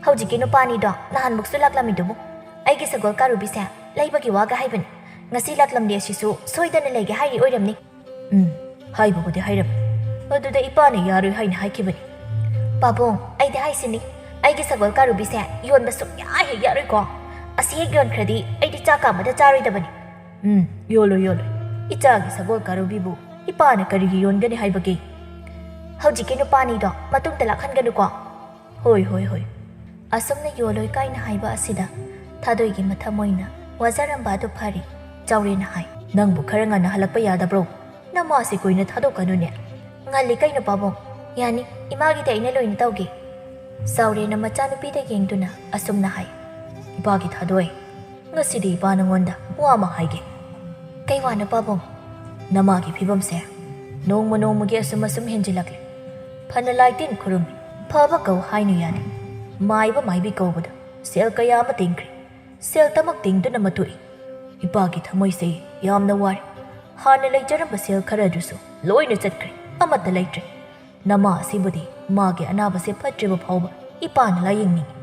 ꯍꯧꯖꯤꯛꯀꯤ ꯅꯨꯄꯥꯅꯤꯗꯣ ꯅꯍꯥꯟꯃꯨꯛꯁꯨ ꯂꯥꯛꯂꯝꯃꯤꯗꯨꯕꯨ ꯑꯩꯒꯤ ꯁꯒꯣꯜ ꯀꯥꯔꯨꯕꯤꯁꯦ ꯂꯩꯕꯒꯤ ꯋꯥꯒ ꯍꯥꯏꯕꯅꯤ꯫ ꯉꯁꯤ ꯂꯥꯛꯂꯝꯂꯤ ꯑꯁꯤꯁꯨ ꯁꯣꯏꯗꯅ ꯂꯩꯒꯦ ꯍꯥꯏꯔꯤ ꯑꯣꯏꯔꯝꯅꯤ꯫" "ꯎꯝ, ꯍꯥꯏꯕꯕꯨꯗꯤ ꯍꯥꯏꯔꯝꯃꯤ꯫ ꯑꯗꯨꯗ ꯏꯄꯥꯅ ꯌꯥꯔꯣꯏ ꯍꯥꯏꯅ ꯍꯥꯏꯈꯤꯕꯅꯤ꯫" "ꯄꯥꯕꯨꯡ, ꯑꯩꯗꯤ ꯍꯥꯏꯁꯤꯅꯤ, ꯑꯩꯒꯤ ꯁꯒꯣꯜ ꯀꯥꯔꯨꯕꯤꯁꯦ ꯌꯣꯟꯕ ꯁꯨꯡꯌꯥ ꯍꯦꯛ ꯌꯥꯔꯣꯏꯀꯣ꯫ ꯑꯁꯤ ꯍꯦꯛ ꯌꯣꯟꯈ꯭ꯔꯗꯤ ꯑꯩꯗꯤ ꯆꯥꯛ ꯀꯥ ꯑꯃꯗ ꯆꯥꯔꯣꯏꯗꯕꯅꯤ꯫" "ꯎꯝ, ꯌꯣꯜꯂꯣꯏ, ꯌꯣꯜꯂꯣꯏ꯫ ꯏꯆꯥꯒꯤ ꯁꯒꯣꯜ ꯀꯥꯔꯨꯕꯤꯕꯨ ꯏꯄꯥꯅ ꯀꯔꯤꯒꯤ ꯌꯣꯟꯒꯅꯤ ꯍꯥꯏꯕꯒꯦ?" "ꯍꯧꯖꯤꯛꯀꯤ ꯅꯨꯄꯥꯅꯤꯗꯣ ꯃꯇꯨꯡꯗ ꯂꯥꯛꯍꯟꯒꯅꯨꯀꯣ꯫" "ꯍꯣꯏ, ꯍꯣꯏ, ꯍꯣꯏ꯫" ꯑꯁꯨꯝꯅ ꯌꯣꯜꯂꯣꯏ ꯀꯥꯏꯅ ꯍꯥꯏꯕ ꯑꯁꯤꯗ ꯊꯥꯗꯣꯏꯒꯤ ꯃꯊꯃꯣꯏꯅ ꯋꯥꯖꯔꯝꯕ ꯑꯗꯨ ꯐꯔꯤ꯫ ꯆꯥꯎꯔꯦꯟꯅ ꯍꯥꯏ, "ꯅꯪꯕꯨ ꯈꯔ ꯉꯟꯅ ꯍꯜꯂꯛꯄ ꯌꯥꯗꯕ꯭ꯔꯣ?" "ꯅꯃꯥꯁꯤ ꯀꯨꯏꯅ ꯊꯥꯗꯣꯛꯀꯅꯨꯅꯦ꯫" "ꯉꯜꯂꯤ ꯀꯩꯅꯣ ꯄꯥꯕꯨꯡ, ꯌꯥꯅꯤ, ꯏꯃꯥꯒꯤꯗꯤ ꯑꯩꯅ ꯂꯣꯏꯅ ꯇꯧꯒꯦ꯫" ꯆꯥꯎꯔꯦꯟꯅ ꯃꯆꯥꯅꯨꯄꯤꯗ ꯌꯦꯡꯗꯨꯅ ꯑꯁꯨꯝꯅ ꯍꯥꯏ, "ꯏꯄꯥꯒꯤ ꯊꯥꯗꯣꯏ, ꯉꯁꯤꯗꯤ ꯏꯄꯥ ꯅꯉꯣꯟꯗ ꯋꯥ ꯑꯃ ꯍꯥꯏꯒꯦ꯫" "ꯀꯩ ꯋꯥꯅꯣ ꯄꯥꯕꯨꯡ?" "ꯅꯃꯥꯒꯤ ꯐꯤꯕꯝꯁꯦ ꯅꯣꯡꯃ ꯅꯣꯡꯃꯒꯤ ꯑꯁꯨꯝ ꯑꯁꯨꯝ ꯍꯦꯟꯖꯤꯜꯂꯛꯂꯦ꯫ ꯐꯅ ꯂꯥꯏ ꯇꯤꯟ ꯈꯨꯔꯨꯝꯃꯤ, ꯐꯕ ꯀꯧ ꯍꯥꯏꯅ ꯌꯥꯗꯦ꯫ ꯃꯥꯏꯕ ꯃꯥꯏꯕꯤ ꯀꯧꯕꯗ ꯁꯦꯜ ꯀꯌꯥ ꯑꯃ ꯇꯤꯡꯈ꯭ꯔꯦ꯫ ꯁꯦꯜ ꯇꯃꯛ ꯇꯤꯡꯗꯨꯅ ꯃꯇꯣꯛꯏ꯫ ꯏꯄꯥꯒꯤ ꯊꯃꯣꯏꯁꯦ ꯌꯥꯝꯅ ꯋꯥꯔꯦ꯫ ꯍꯥꯟꯅ ꯂꯩꯖꯔꯝꯕ ꯁꯦꯜ ꯈꯔ ꯑꯗꯨꯁꯨ ꯂꯣꯏꯅ ꯆꯠꯈ꯭ꯔꯦ, ꯑꯃꯠꯇ ꯂꯩꯇ꯭ꯔꯦ꯫ ꯅꯃꯥ ꯑꯁꯤꯕꯨꯗꯤ ꯃꯥꯒꯤ ꯑꯅꯥꯕꯁꯦ ꯐꯠꯇ꯭ꯔꯤꯕ ꯐꯥꯎꯕ ꯏꯄꯥꯅ ꯂꯥꯌꯦꯡꯅꯤꯡꯏ꯫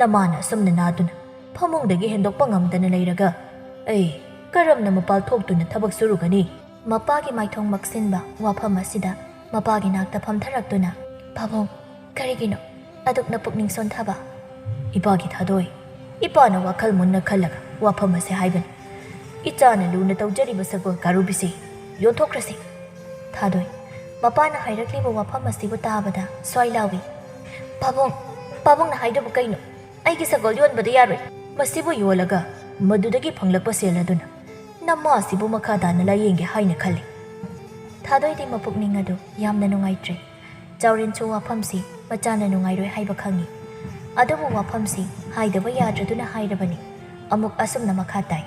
ꯅꯃꯥꯅ ꯑꯁꯨꯝꯅ ꯅꯥꯗꯨꯅ ꯐꯃꯨꯡꯗꯒꯤ ꯍꯦꯟꯗꯣꯛꯄ ꯉꯝꯗꯅ ꯂꯩꯔꯒ ꯑꯩ ꯀꯔꯝꯅ ꯃꯄꯥꯜ ꯊꯣꯛꯇꯨꯅ ꯊꯕꯛ ꯁꯨꯔꯨꯒꯅꯤ?" ꯃꯄꯥꯒꯤ ꯃꯥꯏꯊꯣꯡ ꯃꯛꯁꯤꯟꯕ ꯋꯥꯐꯝ ꯑꯁꯤꯗ ꯃꯄꯥꯒꯤ ꯅꯥꯛꯇ ꯐꯝꯊꯔꯛꯇꯨꯅ, "ꯄꯥꯕꯨꯡ, ꯀꯔꯤꯒꯤꯅꯣ ꯑꯗꯨꯛꯅ ꯄꯨꯛꯅꯤꯡ ꯁꯣꯟꯊꯕ?" "ꯏꯄꯥꯒꯤ ꯊꯥꯗꯣꯏ, ꯏꯄꯥꯅ ꯋꯥꯈꯜ ꯃꯨꯟꯅ ꯈꯜꯂꯒ ꯋꯥꯐꯝ ꯑꯁꯦ ꯍꯥꯏꯕꯅꯤ꯫ ꯏꯆꯥꯅ ꯂꯨꯅ ꯇꯧꯖꯔꯤꯕ ꯁꯒꯣꯜ ꯀꯥꯔꯨꯕꯤꯁꯤ ꯌꯣꯟꯊꯣꯛꯈ꯭ꯔꯁꯤ꯫" ꯊꯥꯗꯣꯏ, ꯃꯄꯥꯅ ꯍꯥꯏꯔꯛꯂꯤꯕ ꯋꯥꯐꯝ ꯑꯁꯤꯕꯨ ꯇꯥꯕꯗ ꯁ꯭ꯋꯥꯏ ꯂꯥꯎꯏ, "ꯄꯥꯕꯨꯡ, ꯄꯥꯕꯨꯡꯅ ꯍꯥꯏꯗꯨꯕꯨ ꯀꯩꯅꯣ? ꯑꯩꯒꯤ ꯁꯒꯣꯜ ꯌꯣꯟꯕꯗ ꯌꯥꯔꯣꯏ꯫ ꯃꯁꯤꯕꯨ ꯌꯣꯜꯂꯒ ꯃꯗꯨꯗꯒꯤ ꯐꯪꯂꯛꯄ ꯁꯦꯜ ꯑꯗꯨꯅ ꯅꯃꯥ ꯑꯁꯤꯕꯨ ꯃꯈꯥ ꯇꯥꯅ ꯂꯥꯌꯦꯡꯒꯦ ꯍꯥꯏꯅ ꯈꯜꯂꯤ꯫" ꯊꯥꯗꯣꯏꯗꯤ ꯃꯄꯨꯛꯅꯤꯡ ꯑꯗꯨ ꯌꯥꯝꯅ ꯅꯨꯡꯉꯥꯏꯇ꯭ꯔꯦ꯫ ꯆꯥꯎꯔꯦꯟꯁꯨ ꯋꯥꯐꯝꯁꯤ ꯃꯆꯥꯅ ꯅꯨꯡꯉꯥꯏꯔꯣꯏ ꯍꯥꯏꯕ ꯈꯪꯏ꯫ ꯑꯗꯨꯕꯨ ꯋꯥꯐꯝꯁꯤ ꯍꯥꯏꯗꯕ ꯌꯥꯗ꯭ꯔꯗꯨꯅ ꯍꯥꯏꯔꯕꯅꯤ꯫ ꯑꯃꯨꯛ ꯑꯁꯨꯝꯅ ꯃꯈꯥ ꯇꯥꯏ꯫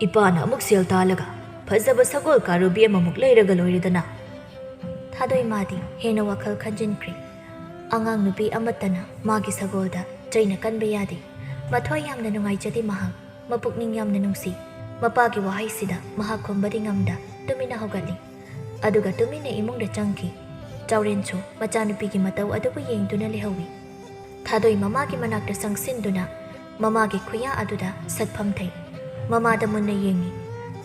"ꯏꯄꯥꯅ ꯑꯃꯨꯛ ꯁꯦꯜ ꯇꯥꯜꯂꯒ ꯐꯖꯕ ꯁꯒꯣꯜ ꯀꯥꯔꯨꯕꯤ ꯑꯃꯃꯨꯛ ꯂꯩꯔꯒ ꯂꯣꯏꯔꯦꯗꯅ꯫ ꯊꯥꯗꯣꯏ ꯃꯥꯗꯤ ꯍꯦꯟꯅ ꯋꯥꯈꯜ ꯈꯟꯖꯤꯟꯈ꯭ꯔꯦ꯫ ꯑꯉꯥꯡ ꯅꯨꯄꯤ ꯑꯃꯠꯇꯅ ꯃꯥꯒꯤ ꯁꯒꯣꯜꯗ ꯆꯩꯅ ꯀꯟꯕ ꯌꯥꯗꯦ꯫ ꯃꯊ꯭ꯋꯥꯏ ꯌꯥꯝꯅ ꯅꯨꯡꯉꯥꯏꯖꯗꯦ ꯃꯍꯥꯛ꯫ ꯃꯄꯨꯛꯅꯤꯡ ꯌꯥꯝꯅ ꯅꯨꯡꯁꯤ꯫ ꯃꯄꯥꯒꯤ ꯋꯥꯍꯩꯁꯤꯗ ꯃꯍꯥꯛ ꯈꯨꯝꯕꯗꯤ ꯉꯝꯗ ꯇꯨꯃꯤꯟꯅ ꯍꯧꯒꯠꯂꯤ꯫ ꯑꯗꯨꯒ ꯇꯨꯃꯤꯟꯅ ꯏꯃꯨꯡꯗ ꯆꯪꯈꯤ꯫ ꯆꯥꯎꯔꯦꯟꯁꯨ ꯃꯆꯥꯅꯨꯄꯤꯒꯤ ꯃꯇꯧ ꯑꯗꯨꯕꯨ ꯌꯦꯡꯗꯨꯅ ꯂꯩꯍꯧꯏ꯫ ꯊꯥꯗꯣꯏ ꯃꯃꯥꯒꯤ ꯃꯅꯥꯛꯇ ꯆꯪꯁꯤꯟꯗꯨꯅ ꯃꯃꯥꯒꯤ ꯈꯨꯌꯥ ꯑꯗꯨꯗ ꯁꯠꯐꯝ ꯊꯩ꯫ ꯃꯃꯥꯗ ꯃꯨꯟꯅ ꯌꯦꯡꯏ꯫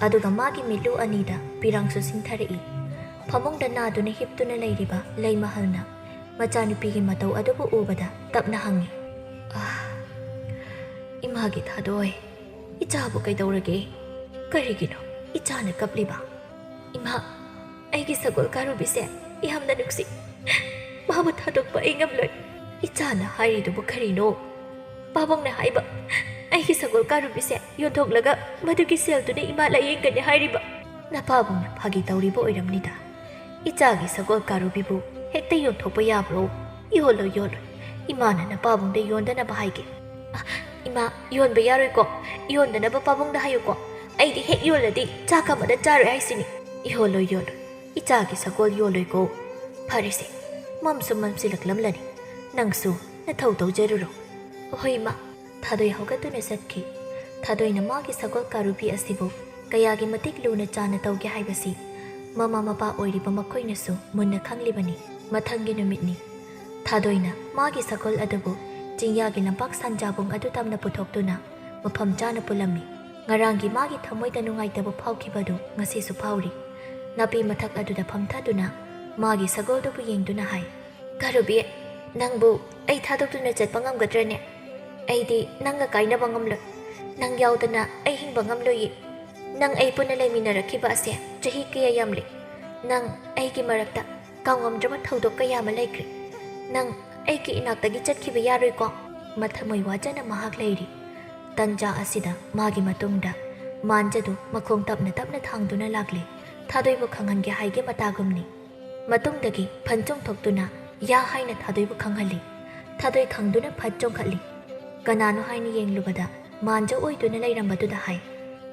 ꯑꯗꯨꯒ ꯃꯥꯒꯤ ꯃꯤꯠꯂꯨ ꯑꯅꯤꯗ ꯄꯤꯔꯥꯡꯁꯨ ꯁꯤꯡꯊꯔꯛꯏ꯫ ꯐꯃꯨꯡꯗ ꯅꯥꯗꯨꯅ ꯍꯤꯞꯇꯨꯅ ꯂꯩꯔꯤꯕ ꯂꯩꯃꯍꯜꯅ ꯃꯆꯥꯅꯨꯄꯤꯒꯤ ꯃꯇꯧ ꯑꯗꯨꯕꯨ ꯎꯕꯗ ꯇꯞꯅ ꯍꯪꯏ, "ꯑꯥ, ꯏꯃꯥꯒꯤ ꯊꯥꯗꯣꯏ, ꯏꯆꯥꯕꯨ ꯀꯩꯗꯧꯔꯒꯦ? ꯀꯔꯤꯒꯤꯅꯣ ꯏꯆꯥꯅ ꯀꯞꯂꯤꯕ?" "ꯏꯃꯥ, ꯑꯩꯒꯤ ꯁꯒꯣꯜ ꯀꯥꯔꯨꯕꯤꯁꯦ ꯌꯥꯝꯅ ꯅꯨꯡꯁꯤ꯫ ꯃꯥꯕꯨ ꯊꯥꯗꯣꯛꯄ ꯑꯩ ꯉꯝꯂꯣꯏ꯫" "ꯏꯆꯥꯅ ꯍꯥꯏꯔꯤꯗꯨꯕꯨ ꯀꯔꯤꯅꯣ?" "ꯄꯥꯕꯨꯡꯅ ꯍꯥꯏꯕ, ꯑꯩꯒꯤ ꯁꯒꯣꯜ ꯀꯥꯔꯨꯕꯤꯁꯦ ꯌꯣꯟꯊꯣꯛꯂꯒ ꯃꯗꯨꯒꯤ ꯁꯦꯜꯗꯨꯅ ꯏꯃꯥ ꯂꯥꯌꯦꯡꯒꯅꯤ ꯍꯥꯏꯔꯤꯕ꯫" "ꯅꯄꯥꯕꯨꯡꯅ ꯐꯥꯒꯤ ꯇꯧꯔꯤꯕ ꯑꯣꯏꯔꯝꯅꯤꯗ꯫ ꯏꯆꯥꯒꯤ ꯁꯒꯣꯜ ꯀꯥꯔꯨꯕꯤꯕꯨ ꯍꯦꯛꯇ ꯌꯣꯟꯊꯣꯛꯄ ꯌꯥꯕ꯭ꯔꯣ? ꯌꯣꯜꯂꯣꯏ, ꯌꯣꯜꯂꯣꯏ꯫ ꯏꯃꯥꯅ ꯅꯄꯥꯕꯨꯡꯗ ꯌꯣꯟꯗꯅꯕ ꯍꯥꯏꯒꯦ꯫" "ꯑ, ꯏꯃꯥ, ꯌꯣꯟꯕ ꯌꯥꯔꯣꯏꯀꯣ꯫ ꯌꯣꯟꯗꯅꯕ ꯄꯥꯕꯨꯡꯗ ꯍꯥꯏꯌꯨꯀꯣ꯫ ꯑꯩꯗꯤ ꯍꯦꯛ ꯌꯣꯜꯂꯗꯤ ꯆꯥꯛ ꯑꯃꯗ ꯆꯥꯔꯣꯏ ꯍꯥꯏꯁꯤꯅꯤ꯫" "ꯌꯣꯜꯂꯣꯏ, ꯌꯣꯜꯂꯣꯏ꯫ ꯏꯆꯥꯒꯤ ꯁꯒꯣꯜ ꯌꯣꯜꯂꯣꯏꯀꯣ꯫" "ꯐꯔꯦꯁꯦ, ꯃꯝꯁꯨ ꯃꯝꯁꯤꯜꯂꯛꯂꯝꯂꯅꯤ꯫ ꯅꯪꯁꯨ ꯅꯊꯧ ꯇꯧꯖꯔꯨꯔꯣ꯫" "ꯍꯣꯏ, ꯏꯃꯥ꯫" ꯊꯥꯗꯣꯏ ꯍꯧꯒꯠꯇꯨꯅ ꯆꯠꯈꯤ꯫ ꯊꯥꯗꯣꯏꯅ ꯃꯥꯒꯤ ꯁꯒꯣꯜ ꯀꯥꯔꯨꯕꯤ ꯑꯁꯤꯕꯨ ꯀꯌꯥꯒꯤ ꯃꯇꯤꯛ ꯂꯨꯅ ꯆꯥꯅ ꯇꯧꯒꯦ ꯍꯥꯏꯕꯁꯤ ꯃꯃꯥ ꯃꯄꯥ ꯑꯣꯏꯔꯤꯕ ꯃꯈꯣꯏꯅꯁꯨ ꯃꯨꯟꯅ ꯈꯪꯂꯤꯕꯅꯤ꯫ ꯃꯊꯪꯒꯤ ꯅꯨꯃꯤꯠꯅꯤ꯫ ꯊꯥꯗꯣꯏꯅ ꯃꯥꯒꯤ ꯁꯒꯣꯜ ꯑꯗꯨꯕꯨ ꯆꯤꯡꯌꯥꯒꯤ ꯂꯝꯄꯥꯛ ꯁꯟꯖꯥꯕꯨꯡ ꯑꯗꯨ ꯇꯝꯅ ꯄꯨꯊꯣꯛꯇꯨꯅ ꯃꯐꯝ ꯆꯥꯅ ꯄꯨꯜꯂꯝꯃꯤ꯫ ꯉꯔꯥꯡꯒꯤ ꯃꯥꯒꯤ ꯊꯃꯣꯏꯗ ꯅꯨꯡꯉꯥꯏꯇꯕ ꯐꯥꯎꯈꯤꯕꯗꯨ ꯉꯁꯤꯁꯨ ꯐꯥꯎꯔꯤ꯫ ꯅꯥꯄꯤ ꯃꯊꯛ ꯑꯗꯨꯗ ꯐꯝꯊꯗꯨꯅ ꯃꯥꯒꯤ ꯁꯒꯣꯜꯗꯨꯕꯨ ꯌꯦꯡꯗꯨꯅ ꯍꯥꯏ, "ꯀꯥꯔꯨꯕꯤ, ꯅꯪꯕꯨ ꯑꯩ ꯊꯥꯗꯣꯛꯇꯨꯅ ꯆꯠꯄ ꯉꯝꯒꯗ꯭ꯔꯅꯦ? ꯑꯩꯗꯤ ꯅꯪꯒ ꯀꯥꯏꯅꯕ ꯉꯝꯂꯣꯏ꯫ ꯅꯪ ꯌꯥꯎꯗꯅ ꯑꯩ ꯍꯤꯡꯕ ꯉꯝꯂꯣꯏꯌꯦ꯫ ꯅꯪ ꯑꯩ ꯄꯨꯟꯅ ꯂꯩꯃꯤꯟꯅꯔꯛꯈꯤꯕ ꯑꯁꯦ ꯆꯍꯤ ꯀꯌꯥ ꯌꯥꯝꯂꯦ꯫ ꯅꯪ ꯑꯩꯒꯤ ꯃꯔꯛꯇ ꯀꯥꯎꯉꯝꯗ꯭ꯔꯕ ꯊꯧꯗꯣꯛ ꯀꯌꯥ ꯑꯃ ꯂꯩꯈ꯭ꯔꯦ꯫ ꯅꯪ ꯑꯩꯒꯤ ꯏꯅꯥꯛꯇꯒꯤ ꯆꯠꯈꯤꯕ ꯌꯥꯔꯣꯏꯀꯣ?" ꯃꯊꯃꯣꯏ ꯋꯥꯖꯅ ꯃꯍꯥꯛ ꯂꯩꯔꯤ꯫ ꯇꯟꯖꯥ ꯑꯁꯤꯗ ꯃꯥꯒꯤ ꯃꯇꯨꯡꯗ ꯃꯥꯟꯖꯗꯨ ꯃꯈꯣꯡ ꯇꯞꯅ ꯇꯞꯅ ꯊꯥꯡꯗꯨꯅ ꯂꯥꯛꯂꯦ꯫ ꯊꯥꯗꯣꯏꯕꯨ ꯈꯪꯍꯟꯒꯦ ꯍꯥꯏꯒꯦ ꯃꯇꯥꯒꯨꯝꯅꯤ꯫ ꯃꯇꯨꯡꯗꯒꯤ ꯐꯟ ꯆꯣꯡꯊꯣꯛꯇꯨꯅ "ꯌꯥ" ꯍꯥꯏꯅ ꯊꯥꯗꯣꯏꯕꯨ ꯈꯪꯍꯜꯂꯤ꯫ ꯊꯥꯗꯣꯏ ꯈꯪꯗꯨꯅ ꯐꯠ ꯆꯣꯡꯈꯠꯂꯤ꯫ ꯀꯅꯥꯅꯣ ꯍꯥꯏꯅ ꯌꯦꯡꯂꯨꯕꯗ ꯃꯥꯟꯖ ꯑꯣꯏꯗꯨꯅ ꯂꯩꯔꯝꯕꯗꯨꯗ ꯍꯥꯏ,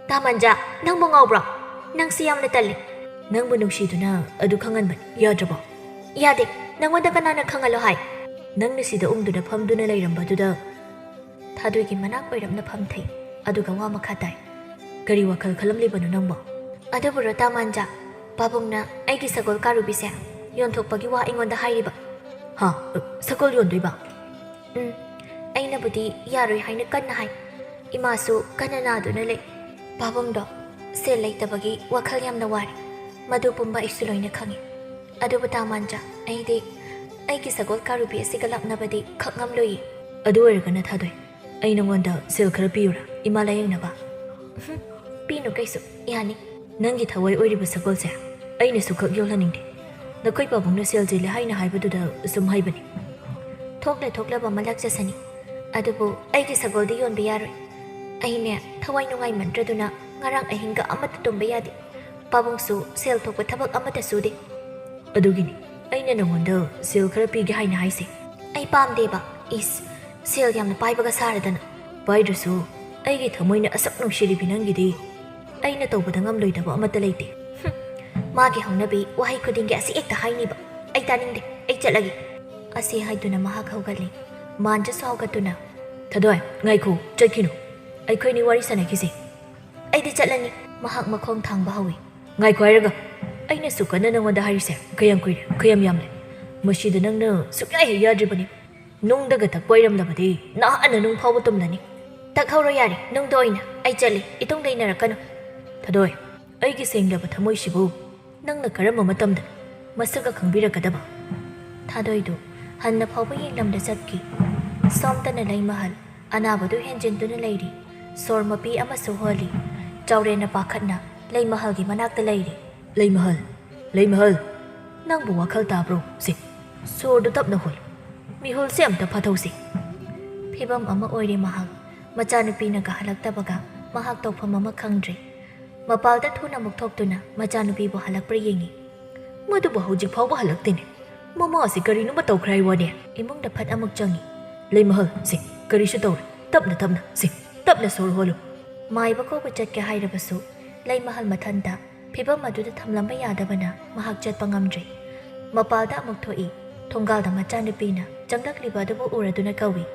"ꯇꯥ ꯃꯥꯟꯖ, ꯅꯪꯕꯨ ꯉꯥꯎꯕ꯭ꯔꯣ?" ꯅꯪꯁꯤ ꯌꯥꯝꯅ ꯇꯜꯂꯤ꯫ ꯅꯪꯕꯨ ꯅꯨꯡꯁꯤꯗꯨꯅ ꯑꯗꯨ ꯈꯪꯍꯟꯕꯅꯤ, ꯌꯥꯗ꯭ꯔꯕꯣ? ꯌꯥꯗꯦ꯫ ꯅꯪꯉꯣꯟꯗ ꯀꯅꯥꯅ ꯈꯪꯍꯜꯂꯣ ꯍꯥꯏ? ꯅꯪꯅ ꯁꯤꯗ ꯎꯪꯗꯨꯅ ꯐꯝꯗꯨꯅ ꯂꯩꯔꯝꯕꯗꯨꯗ ꯊꯥꯗꯣꯏꯒꯤ ꯃꯅꯥꯛ ꯑꯣꯏꯔꯞꯅ ꯐꯝꯊꯩ꯫ ꯑꯗꯨꯒ ꯋꯥ ꯃꯈꯥ ꯇꯥꯏ꯫ ꯀꯔꯤ ꯋꯥꯈꯜ ꯈꯜꯂꯝꯂꯤꯕꯅꯣ ꯅꯪꯕꯣ? ꯑꯗꯨꯕꯨꯔꯣ ꯇꯥ ꯃꯥꯟꯖꯥ, ꯄꯥꯕꯨꯡꯅ ꯑꯩꯒꯤ ꯁꯒꯣꯜ ꯀꯥꯔꯨꯕꯤꯁꯦ ꯌꯣꯟꯊꯣꯛꯄꯒꯤ ꯋꯥ ꯑꯩꯉꯣꯟꯗ ꯍꯥꯏꯔꯤꯕ꯫ ꯍꯥ? ꯁꯒꯣꯜ ꯌꯣꯟꯗꯣꯏꯕ? ꯎꯝ, ꯑꯩꯅꯕꯨꯗꯤ ꯌꯥꯔꯣꯏ ꯍꯥꯏꯅ ꯀꯟꯅ ꯍꯥꯏ꯫ ꯏꯃꯥꯁꯨ ꯀꯟꯅ ꯅꯥꯗꯨꯅ ꯂꯩ꯫ ꯄꯥꯕꯨꯡꯗꯣ ꯁꯦꯜ ꯂꯩꯇꯕꯒꯤ ꯋꯥꯈꯜ ꯌꯥꯝꯅ ꯋꯥꯔꯤ꯫ ꯃꯗꯨ ꯄꯨꯝꯕ ꯑꯩꯁꯨ ꯂꯣꯏꯅ ꯈꯪꯏ꯫ ꯑꯗꯨꯕꯨ ꯇꯥ ꯃꯥꯟꯖꯥ, ꯑꯩꯗꯤ ꯑꯩꯒꯤ ꯁꯒꯣꯜ ꯀꯥꯔꯨꯕꯤ ꯑꯁꯤꯒ ꯂꯥꯞꯅꯕꯗꯤ ꯈꯛ ꯉꯝꯂꯣꯏꯌꯦ꯫ ꯑꯗꯨ ꯑꯣꯏꯔꯒꯅ ꯊꯥꯗꯣꯏ, ꯑꯩ ꯅꯉꯣꯟꯗ ꯁꯦꯜ ꯈꯔ ꯄꯤꯌꯨꯔꯥ, ꯏꯃꯥ ꯂꯥꯌꯦꯡꯅꯕ? ꯎꯝ, ꯄꯤꯅꯨ ꯀꯩꯁꯨ, ꯌꯥꯅꯤ꯫ ꯅꯪꯒꯤ ꯊꯋꯥꯏ ꯑꯣꯏꯔꯤꯕ ꯁꯒꯣꯜꯁꯦ ꯑꯩꯅꯁꯨ ꯈꯛ ꯌꯣꯜꯍꯟꯅꯤꯡꯗꯦ꯫ ꯅꯈꯣꯏ ꯄꯥꯕꯨꯡꯅ ꯁꯦꯜ ꯆꯤꯜꯂꯦ ꯍꯥꯏꯅ ꯍꯥꯏꯕꯗꯨꯗ ꯁꯨꯝ ꯍꯥꯏꯕꯅꯤ꯫ ꯊꯣꯛꯂ ꯊꯣꯛꯂꯕ ꯑꯃ ꯂꯥꯛꯆꯁꯅꯤ꯫ ꯑꯗꯨꯕꯨ ꯑꯩꯒꯤ ꯁꯒꯣꯜꯗꯤ ꯌꯣꯟꯕ ꯌꯥꯔꯣꯏ꯫ ꯑꯩꯅꯦ ꯊꯋꯥꯏ ꯅꯨꯡꯉꯥꯏꯃꯟꯗ꯭ꯔꯗꯨꯅ ꯉꯔꯥꯡ ꯑꯍꯤꯡꯒ ꯑꯃꯠꯇ ꯇꯨꯝꯕ ꯌꯥꯗꯦ꯫ ꯄꯥꯕꯨꯡꯁꯨ ꯁꯦꯜ ꯊꯣꯛꯄ ꯊꯕꯛ ꯑꯃꯠꯇ ꯁꯨꯗꯦ꯫ ꯑꯗꯨꯒꯤꯅꯤ ꯑꯩꯅ ꯅꯉꯣꯟꯗ ꯁꯦꯜ ꯈꯔ ꯄꯤꯒꯦ ꯍꯥꯏꯅ ꯍꯥꯏꯁꯦ꯫ ꯑꯩ ꯄꯥꯝꯗꯦꯕ꯫ ꯏꯁ, ꯁꯦꯜ ꯌꯥꯝꯅ ꯄꯥꯏꯕꯒ ꯁꯥꯔꯗꯅ꯫ ꯄꯥꯏꯗ꯭ꯔꯁꯨ ꯑꯩꯒꯤ ꯊꯃꯣꯏꯅ ꯑꯁꯨꯛ ꯅꯨꯡꯁꯤꯔꯤꯕꯤ ꯅꯪꯒꯤꯗꯤ ꯑꯩꯅ ꯇꯧꯕꯗ ꯉꯝꯂꯣꯏꯗꯕ ꯑꯃꯠꯇ ꯂꯩꯇꯦ꯫ ꯍꯨꯝ, ꯃꯥꯒꯤ ꯍꯧꯅꯕꯤ ꯋꯥꯍꯩ ꯈꯨꯗꯤꯡꯒꯤ ꯑꯁꯤ ꯍꯦꯛꯇ ꯍꯥꯏꯅꯤꯕ꯫ ꯑꯩ ꯇꯥꯅꯤꯡꯗꯦ, ꯑꯩ ꯆꯠꯂꯒꯦ꯫ ꯑꯁꯤ ꯍꯥꯏꯗꯨꯅ ꯃꯍꯥꯛ ꯍꯧꯒꯠꯂꯤ꯫ ꯃꯥꯟꯖꯁꯨ ꯍꯧꯒꯠꯇꯨꯅ, ꯊꯥꯗꯣꯏ, ꯉꯥꯏꯈꯣ, ꯆꯠꯈꯤꯅꯨ꯫ ꯑꯩꯈꯣꯏꯅꯤ ꯋꯥꯔꯤ ꯁꯥꯟꯅꯈꯤꯁꯦ꯫ ꯑꯩꯗꯤ ꯆꯠꯂꯅꯤ꯫ ꯃꯍꯥꯛ ꯃꯈꯣꯡ ꯊꯥꯡꯕ ꯍꯧꯏ꯫ ꯉꯥꯏꯈꯣ ꯍꯥꯏꯔꯒ, ꯑꯩꯅ ꯁꯨꯛ ꯀꯟꯅ ꯅꯉꯣꯟꯗ ꯍꯥꯏꯔꯤꯁꯦ ꯀꯌꯥꯝ ꯀꯨꯏꯔꯦ, ꯀꯌꯥꯝ ꯌꯥꯝꯂꯦ? ꯃꯁꯤꯗ ꯅꯪꯅ ꯁꯨꯛꯌꯥ ꯍꯦꯛ ꯌꯥꯗ꯭ꯔꯤꯕꯅꯤ꯫ ꯅꯨꯡꯗꯒ ꯇꯛꯄ ꯑꯣꯏꯔꯝꯂꯕꯗꯤ ꯅꯍꯥꯟꯅ ꯅꯨꯡ ꯐꯥꯎꯕ ꯇꯨꯝꯂꯅꯤ꯫ ꯇꯛꯍꯧꯔꯣ ꯌꯥꯔꯦ, ꯅꯨꯡꯗ ꯑꯣꯏꯅ꯫ ꯑꯩ ꯆꯠꯂꯤ, ꯏꯇꯨꯡꯗ ꯏꯟꯅꯔꯛꯀꯅꯨ꯫ ꯊꯥꯗꯣꯏ, ꯑꯩꯒꯤ ꯁꯦꯡꯂꯕ ꯊꯃꯣꯏꯁꯤꯕꯨ ꯅꯪꯅ ꯀꯔꯝꯕ ꯃꯇꯝꯗ ꯃꯁꯛꯀ ꯈꯪꯕꯤꯔꯛꯀꯗꯕ? ꯊꯥꯗꯣꯏꯗꯨ ꯍꯟꯅ ꯐꯥꯎꯕ ꯌꯦꯡꯂꯝꯗ ꯆꯠꯈꯤ꯫ ꯁꯣꯝꯇꯅ ꯂꯩꯃꯍꯜ ꯑꯅꯥꯕꯗꯨ ꯍꯦꯟꯖꯤꯟꯗꯨꯅ ꯂꯩꯔꯤ꯫ ꯁꯣꯔ ꯃꯄꯤ ꯑꯃꯁꯨ ꯍꯣꯜꯂꯤ꯫ ꯆꯥꯎꯔꯦꯟꯅ ꯄꯥꯈꯠꯅ ꯂꯩꯃꯍꯜꯒꯤ ꯃꯅꯥꯛꯇ ꯂꯩꯔꯤ꯫ ꯂꯩꯃꯍꯜ, ꯂꯩꯃꯍꯜ, ꯅꯪꯕꯨ ꯋꯥꯈꯜ ꯇꯥꯕ꯭ꯔꯣ? ꯁꯦ, ꯁꯣꯔꯗꯨ ꯇꯞꯅ ꯍꯣꯜꯂꯨ꯫ ꯃꯤꯍꯨꯜꯁꯦ ꯑꯝꯇ ꯐꯥꯊꯧꯁꯤ꯫ ꯐꯤꯕꯝ ꯑꯃ ꯑꯣꯏꯔꯦ ꯃꯍꯥꯛ꯫ ꯃꯆꯥꯅꯨꯄꯤꯅꯒ ꯍꯜꯂꯛꯇꯕꯒ ꯃꯍꯥꯛ ꯇꯧꯐꯝ ꯑꯃ ꯈꯪꯗ꯭ꯔꯦ꯫ ꯃꯄꯥꯜꯗ ꯊꯨꯅ ꯑꯃꯨꯛ ꯊꯣꯛꯇꯨꯅ ꯃꯆꯥꯅꯨꯄꯤꯕꯨ ꯍꯜꯂꯛꯄ꯭ꯔꯥ ꯌꯦꯡꯉꯤ꯫ ꯃꯗꯨꯕꯨ ꯍꯧꯖꯤꯛ ꯐꯥꯎꯕ ꯍꯜꯂꯛꯇꯦꯅꯦ꯫ ꯃꯃꯥ ꯑꯁꯤ ꯀꯔꯤꯅꯣꯃ ꯇꯧꯈ꯭ꯔꯦ ꯍꯥꯏ ꯋꯥꯅꯦ꯫ ꯏꯃꯨꯡꯗ ꯐꯠ ꯑꯃꯨꯛ ꯆꯪꯉꯤ꯫ ꯂꯩꯃꯍꯜ, ꯁꯦ, ꯀꯔꯤꯁꯨ ꯇꯧꯔꯣꯏ꯫ ꯇꯞꯅ ꯇꯞꯅ, ꯁꯦ, ꯇꯞꯅ ꯁꯣꯔ ꯍꯣꯜꯂꯨ꯫ ꯃꯥꯏꯕ ꯀꯧꯕ ꯆꯠꯀꯦ ꯍꯥꯏꯔꯕꯁꯨ ꯂꯩꯃꯍꯜ ꯃꯊꯟꯇ ꯐꯤꯚꯝ ꯑꯗꯨꯗ ꯊꯝꯂꯝꯕ ꯌꯥꯗꯕꯅ ꯃꯍꯥꯛ ꯆꯠꯄ ꯉꯝꯗ꯭ꯔꯦ꯫ ꯃꯄꯥꯜꯗ ꯑꯃꯨꯛ ꯊꯣꯛꯏ꯫ ꯊꯣꯡꯒꯥꯜꯗ ꯃꯆꯥꯅꯨꯄꯤꯅ ꯆꯪꯂꯛꯂꯤꯕ ꯑꯗꯨꯕꯨ ꯎꯔꯗꯨꯅ ꯀꯧꯏ,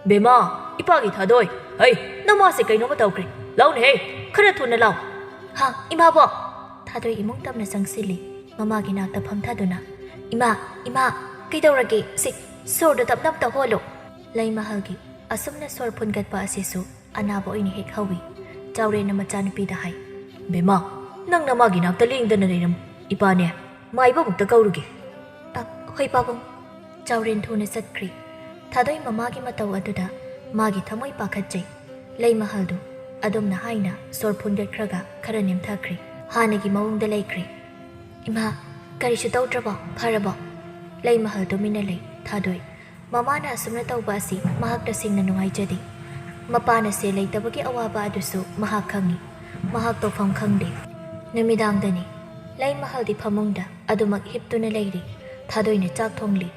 "ꯕꯦꯃꯥ, ꯏꯄꯥꯒꯤ ꯊꯥꯗꯣꯏ꯫ ꯍꯩ, ꯅꯃꯥꯁꯦ ꯀꯩꯅꯣꯝꯃ ꯇꯧꯈ꯭ꯔꯦ꯫ ꯂꯥꯎꯅꯦꯍꯦ, ꯈꯔ ꯊꯨꯅ ꯂꯥꯎ!" "ꯍꯥ, ꯏꯃꯥꯕꯣ!" ꯊꯥꯗꯣꯏ ꯏꯃꯨꯡ ꯇꯝꯅ ꯆꯪꯁꯤꯜꯂꯤ꯫ ꯃꯃꯥꯒꯤ ꯅꯥꯛꯇ ꯐꯝꯊꯗꯨꯅ, "ꯏꯃꯥ, ꯏꯃꯥ, ꯀꯩꯗꯧꯔꯒꯦ? ꯁꯤ, ꯁꯣꯔꯗꯣ ꯇꯞꯅ ꯑꯝꯇ ꯍꯣꯜꯂꯣ!" ꯂꯩꯃꯍꯜꯒꯤ ꯑꯁꯨꯝꯅ ꯁꯣꯔ ꯐꯨꯟꯒꯠꯄ ꯑꯁꯤꯁꯨ ꯑꯅꯥꯕ ꯑꯣꯏꯅ ꯍꯦꯛ ꯍꯧꯏ꯫ ꯆꯥꯎꯔꯦꯟꯅ ꯃꯆꯥꯅꯨꯄꯤꯗ ꯍꯥꯏ, "ꯕꯦꯃꯥ, ꯅꯪ ꯅꯃꯥꯒꯤ ꯅꯥꯛꯇ ꯂꯦꯡꯗꯅ ꯂꯩꯔꯝꯃꯨ꯫ ꯏꯄꯥꯅꯦ, ꯃꯥꯏꯕ ꯑꯃꯨꯛꯇ ꯀꯧꯔꯨꯒꯦ꯫" "ꯑ, ꯍꯣꯏ ꯄꯥꯕꯨꯡ꯫" ꯆꯥꯎꯔꯦꯟ ꯊꯨꯅ ꯆꯠꯈ꯭ꯔꯤ꯫ ꯊꯥꯗꯣꯏ ꯃꯃꯥꯒꯤ ꯃꯇꯧ ꯑꯗꯨꯗ ꯃꯥꯒꯤ ꯊꯃꯣꯏ ꯄꯥꯈꯠꯆꯩ꯫ ꯂꯩꯃꯍꯜꯗꯨ ꯑꯗꯨꯝꯅ ꯍꯥꯏꯅ ꯁꯣꯔ ꯐꯨꯟꯒꯠꯈ꯭ꯔꯒ ꯈꯔ ꯅꯦꯝꯊꯈ꯭ꯔꯦ꯫ ꯍꯥꯟꯅꯒꯤ ꯃꯑꯣꯡꯗ ꯂꯩꯈ꯭ꯔꯦ꯫ "ꯏꯃꯥ, ꯀꯔꯤꯁꯨ ꯇꯧꯗ꯭ꯔꯕꯣ? ꯐꯔꯕꯣ?" ꯂꯩꯃꯍꯜ ꯇꯨꯃꯤꯟꯅ ꯂꯩ꯫ ꯊꯥꯗꯣꯏ ꯃꯃꯥꯅ ꯑꯁꯨꯝꯅ ꯇꯧꯕ ꯑꯁꯤ ꯃꯍꯥꯛ ꯇꯁꯦꯡꯅ ꯅꯨꯡꯉꯥꯏꯖꯗꯦ꯫ ꯃꯄꯥꯅ ꯁꯦꯜ ꯂꯩꯇꯕꯒꯤ ꯑꯋꯥꯕ ꯑꯗꯨꯁꯨ ꯃꯍꯥꯛ ꯈꯪꯏ꯫ ꯃꯍꯥꯛ ꯇꯧꯐꯝ ꯈꯪꯗꯦ꯫ ꯅꯨꯃꯤꯗꯥꯡꯗꯅꯤ꯫ ꯂꯩꯃꯍꯜꯗꯤ ꯐꯃꯨꯡꯗ ꯑꯗꯨꯃꯛ ꯍꯤꯞꯇꯨꯅ ꯂꯩꯔꯤ꯫ ꯊꯥꯗꯣꯏꯅ ꯆꯥꯛ ꯊꯣꯡꯂꯤ꯫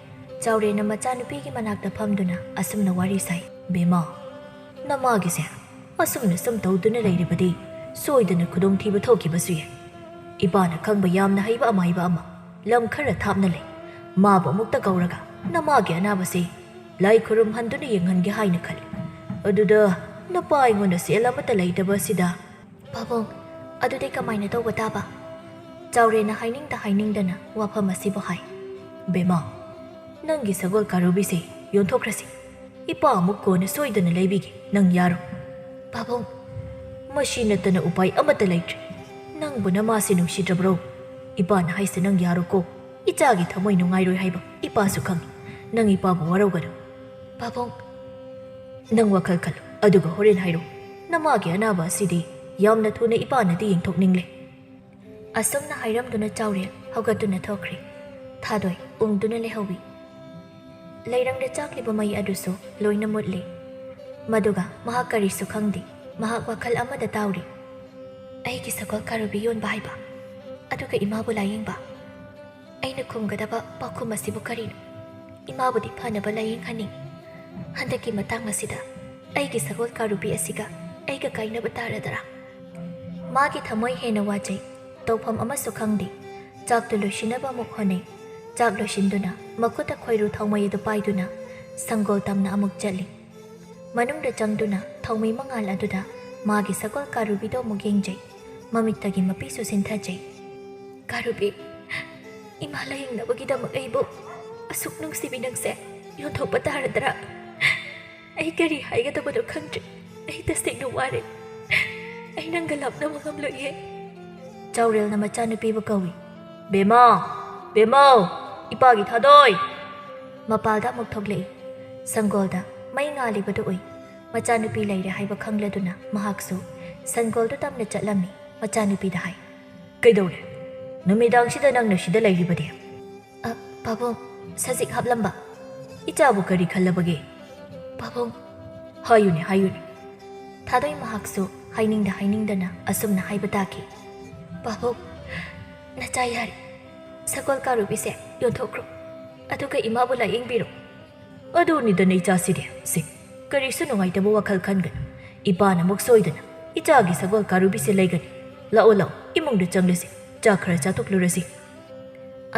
ꯆꯥꯎꯔꯦꯟꯅ ꯃꯆꯥꯅꯨꯄꯤꯒꯤ ꯃꯅꯥꯛꯇ ꯐꯝꯗꯨꯅ ꯑꯁꯨꯝꯅ ꯋꯥꯔꯤ ꯁꯥꯏ, "ꯕꯦꯃꯥ, ꯅꯃꯥꯒꯤꯁꯦ ꯑꯁꯨꯝꯅ ꯁꯨꯝ ꯇꯧꯗꯨꯅ ꯂꯩꯔꯕꯗꯤ ꯁꯣꯏꯗꯅ ꯈꯨꯗꯣꯡꯊꯤꯕ ꯊꯣꯛꯈꯤꯕꯁꯨ ꯌꯥꯏ꯫ ꯏꯄꯥꯅ ꯈꯪꯕ ꯌꯥꯝꯅ ꯍꯩꯕ ꯑꯃꯥꯏꯕ ꯑꯃ ꯂꯝ ꯈꯔ ꯊꯥꯞꯅ ꯂꯩ꯫ ꯃꯥꯕꯨ ꯑꯃꯨꯛꯇ ꯀꯧꯔꯒ ꯅꯃꯥꯒꯤ ꯑꯅꯥꯕꯁꯦ ꯂꯥꯏ ꯈꯨꯔꯨꯝꯍꯟꯗꯨꯅ ꯌꯦꯡꯍꯟꯒꯦ ꯍꯥꯏꯅ ꯈꯜꯂꯤ꯫ ꯑꯗꯨꯗ ꯅꯄꯥ ꯑꯩꯉꯣꯟꯗ ꯁꯦꯜ ꯑꯃꯠꯇ ꯂꯩꯇꯕ ꯑꯁꯤꯗ" "ꯄꯥꯕꯨꯡ, ꯑꯗꯨꯗꯤ ꯀꯃꯥꯏꯅ ꯇꯧꯕ ꯇꯥꯕ?" ꯆꯥꯎꯔꯦꯟꯅ ꯍꯥꯏꯅꯤꯡꯗ ꯍꯥꯏꯅꯤꯡꯗꯅ ꯋꯥꯐꯝ ꯑꯁꯤꯕꯨ ꯍꯥꯏ꯫ "ꯕꯦꯃꯥ, ꯅꯪꯒꯤ ꯁꯒꯣꯜ ꯀꯥꯔꯨꯕꯤꯁꯦ ꯌꯣꯟꯊꯣꯛꯈ꯭ꯔꯁꯤ꯫ ꯏꯄꯥ ꯑꯃꯨꯛ ꯀꯣꯟꯅ ꯁꯣꯏꯗꯅ ꯂꯩꯕꯤꯒꯦ, ꯅꯪ ꯌꯥꯔꯣ?" "ꯄꯥꯕꯨꯡ!" "ꯃꯁꯤ ꯅꯠꯇꯅ ꯎꯄꯥꯏ ꯑꯃꯠꯇ ꯂꯩꯇ꯭ꯔꯦ꯫ ꯅꯪꯕꯨ ꯅꯃꯥꯁꯤ ꯅꯨꯡꯁꯤꯗ꯭ꯔꯕ꯭ꯔꯣ? ꯏꯄꯥꯅ ꯍꯥꯏꯁꯦ ꯅꯪ ꯌꯥꯔꯣꯀꯣ꯫ ꯏꯆꯥꯒꯤ ꯊꯃꯣꯏ ꯅꯨꯡꯉꯥꯏꯔꯣꯏ ꯍꯥꯏꯕ ꯏꯄꯥꯁꯨ ꯈꯪꯏ꯫ ꯅꯪ ꯏꯄꯥꯕꯨ ꯋꯥꯔꯧꯒꯅꯨ꯫" "ꯄꯥꯕꯨꯡ!" "ꯅꯪ ꯋꯥꯈꯜ ꯈꯜꯂꯨ, ꯑꯗꯨꯒ ꯍꯣꯔꯦꯟ ꯍꯥꯏꯔꯣ꯫ ꯅꯃꯥꯒꯤ ꯑꯅꯥꯕ ꯑꯁꯤꯗꯤ ꯌꯥꯝꯅ ꯊꯨꯅ ꯏꯄꯥꯅꯗꯤ ꯌꯦꯡꯊꯣꯛꯅꯤꯡꯂꯦ꯫" ꯑꯁꯨꯝꯅ ꯍꯥꯏꯔꯝꯗꯨꯅ ꯆꯥꯎꯔꯦꯟ ꯍꯧꯒꯠꯇꯨꯅ ꯊꯣꯛꯈ꯭ꯔꯦ꯫ ꯊꯥꯗꯣꯏ ꯎꯪꯗꯨꯅ ꯂꯩꯍꯧꯏ꯫ ꯂꯩꯔꯪꯗ ꯆꯥꯛꯂꯤꯕ ꯃꯩ ꯑꯗꯨꯁꯨ ꯂꯣꯏꯅ ꯃꯨꯠꯂꯤ꯫ ꯃꯗꯨꯒ ꯃꯍꯥꯛ ꯀꯔꯤꯁꯨ ꯈꯪꯗꯦ꯫ ꯃꯍꯥꯛ ꯋꯥꯈꯜ ꯑꯃꯗ ꯇꯥꯎꯔꯤ꯫ "ꯑꯩꯒꯤ ꯁꯒꯣꯜ ꯀꯥꯔꯨꯕꯤ ꯌꯣꯟꯕ ꯍꯥꯏꯕ, ꯑꯗꯨꯒ ꯏꯃꯥꯕꯨ ꯂꯥꯌꯦꯡꯕ꯫ ꯑꯩꯅ ꯈꯨꯝꯒꯗꯕ ꯄꯥꯎꯈꯨꯝ ꯑꯁꯤꯕꯨ ꯀꯔꯤꯅꯣ? ꯏꯃꯥꯕꯨꯗꯤ ꯐꯅꯕ ꯂꯥꯌꯦꯡꯍꯟꯅꯤꯡꯏ꯫ ꯍꯟꯗꯛꯀꯤ ꯃꯇꯥꯡ ꯑꯁꯤꯗ ꯑꯩꯒꯤ ꯁꯒꯣꯜ ꯀꯥꯔꯨꯕꯤ ꯑꯁꯤꯒ ꯑꯩꯒ ꯀꯥꯏꯅꯕ ꯇꯥꯔꯗꯔꯥ?" ꯃꯥꯒꯤ ꯊꯃꯣꯏ ꯍꯦꯟꯅ ꯋꯥꯖꯩ꯫ ꯇꯧꯐꯝ ꯑꯃꯁꯨ ꯈꯪꯗꯦ꯫ ꯆꯥꯛꯇꯨ ꯂꯣꯏꯁꯤꯟꯅꯕ ꯑꯃꯨꯛ ꯍꯣꯠꯅꯩ꯫ ꯆꯥꯛ ꯂꯣꯏꯁꯤꯟꯗꯨꯅ ꯃꯈꯨꯠꯇ ꯈꯣꯏꯔꯨ ꯊꯥꯎꯃꯩ ꯑꯗꯨ ꯄꯥꯏꯗꯨꯅ ꯁꯪꯒꯣꯜ ꯇꯝꯅ ꯑꯃꯨꯛ ꯆꯠꯂꯤ꯫ ꯃꯅꯨꯡꯗ ꯆꯪꯗꯨꯅ ꯊꯥꯎꯃꯩ ꯃꯉꯥꯜ ꯑꯗꯨꯗ ꯃꯥꯒꯤ ꯁꯒꯣꯜ ꯀꯥꯔꯨꯕꯤꯗꯣ ꯑꯃꯨꯛ ꯌꯦꯡꯖꯩ꯫ ꯃꯃꯤꯠꯇꯒꯤ ꯃꯄꯤꯁꯨ ꯁꯤꯟꯊꯖꯩ꯫ "ꯀꯥꯔꯨꯕꯤ, ꯏꯃꯥ ꯂꯥꯌꯦꯡꯅꯕꯒꯤꯗꯃꯛ ꯑꯩꯕꯨ ꯑꯁꯨꯛ ꯅꯨꯡꯁꯤꯕꯤ ꯅꯪꯁꯦ ꯌꯣꯟꯊꯣꯛꯄ ꯇꯥꯔꯗ꯭ꯔꯥ? ꯑꯩ ꯀꯔꯤ ꯍꯥꯏꯒꯗꯕꯅꯣ ꯈꯪꯗ꯭ꯔꯦ꯫ ꯑꯩ ꯇꯁꯦꯡꯅ ꯋꯥꯔꯦ꯫ ꯑꯩ ꯅꯪꯒ ꯂꯥꯞꯅꯕ ꯉꯝꯂꯣꯏꯌꯦ꯫" ꯆꯥꯎꯔꯦꯜꯅ ꯃꯆꯥꯅꯨꯄꯤꯕꯨ ꯀꯧꯏ꯫ "ꯕꯦꯃꯥ! ꯕꯦꯃꯧ! ꯏꯄꯥꯒꯤ ꯊꯥꯗꯣꯏ!" ꯃꯄꯥꯜꯗ ꯑꯃꯨꯛ ꯊꯣꯛꯂꯛꯏ꯫ ꯁꯪꯒꯣꯜꯗ ꯃꯩ ꯉꯥꯜꯂꯤꯕꯗꯨ ꯎꯏ꯫ ꯃꯆꯥꯅꯨꯄꯤ ꯂꯩꯔꯦ ꯍꯥꯏꯕ ꯈꯪꯂꯗꯨꯅ ꯃꯍꯥꯛꯁꯨ ꯁꯪꯒꯣꯜꯗꯨ ꯇꯝꯅ ꯆꯠꯂꯝꯃꯤ꯫ ꯃꯆꯥꯅꯨꯄꯤꯗ ꯍꯥꯏ꯫ "ꯀꯩꯗꯧꯔꯦ? ꯅꯨꯃꯤꯗꯥꯡꯁꯤꯗ ꯅꯪꯅ ꯁꯤꯗ ꯂꯩꯔꯤꯕꯗꯤ?" "ꯑ, ꯄꯥꯕꯨꯡ, ꯁꯖꯤꯛ ꯍꯥꯞꯂꯝꯕ꯫" "ꯏꯆꯥꯕꯨ ꯀꯔꯤ ꯈꯜꯂꯕꯒꯦ?" "ꯄꯥꯕꯨꯡ꯫" "ꯍꯥꯏꯌꯨꯅꯦ, ꯍꯥꯏꯌꯨꯅꯦ꯫" ꯊꯥꯗꯣꯏ ꯃꯍꯥꯛꯁꯨ ꯍꯥꯏꯅꯤꯡꯗ ꯍꯥꯏꯅꯤꯡꯗꯅ ꯑꯁꯨꯝꯅ ꯍꯥꯏꯕ ꯇꯥꯈꯤ꯫ "ꯄꯥꯕꯨꯡ, ꯅꯆꯥ ꯌꯥꯔꯦ꯫ ꯁꯒꯣꯜ ꯀꯥꯔꯨꯕꯤꯁꯦ ꯌꯣꯟꯊꯣꯛꯈ꯭ꯔꯣ꯫ ꯑꯗꯨꯒ ꯏꯃꯥꯕꯨ ꯂꯥꯌꯦꯡꯕꯤꯔꯣ꯫" "ꯑꯗꯨꯅꯤꯗꯅ ꯏꯆꯥꯁꯤꯗꯤ꯫ ꯁꯤ, ꯀꯔꯤꯁꯨ ꯅꯨꯡꯉꯥꯏꯇꯕ ꯋꯥꯈꯜ ꯈꯟꯒꯅꯨ꯫ ꯏꯄꯥꯅ ꯑꯃꯨꯛ ꯁꯣꯏꯗꯅ ꯏꯆꯥꯒꯤ ꯁꯒꯣꯜ ꯀꯥꯔꯨꯕꯤꯁꯦ ꯂꯩꯒꯅꯤ꯫ ꯂꯥꯛꯑꯣ, ꯂꯥꯛꯑꯣ, ꯏꯃꯨꯡꯗ ꯆꯪꯂꯁꯤ꯫ ꯆꯥ ꯈꯔ ꯆꯥꯊꯣꯛꯂꯨꯔꯁꯤ꯫"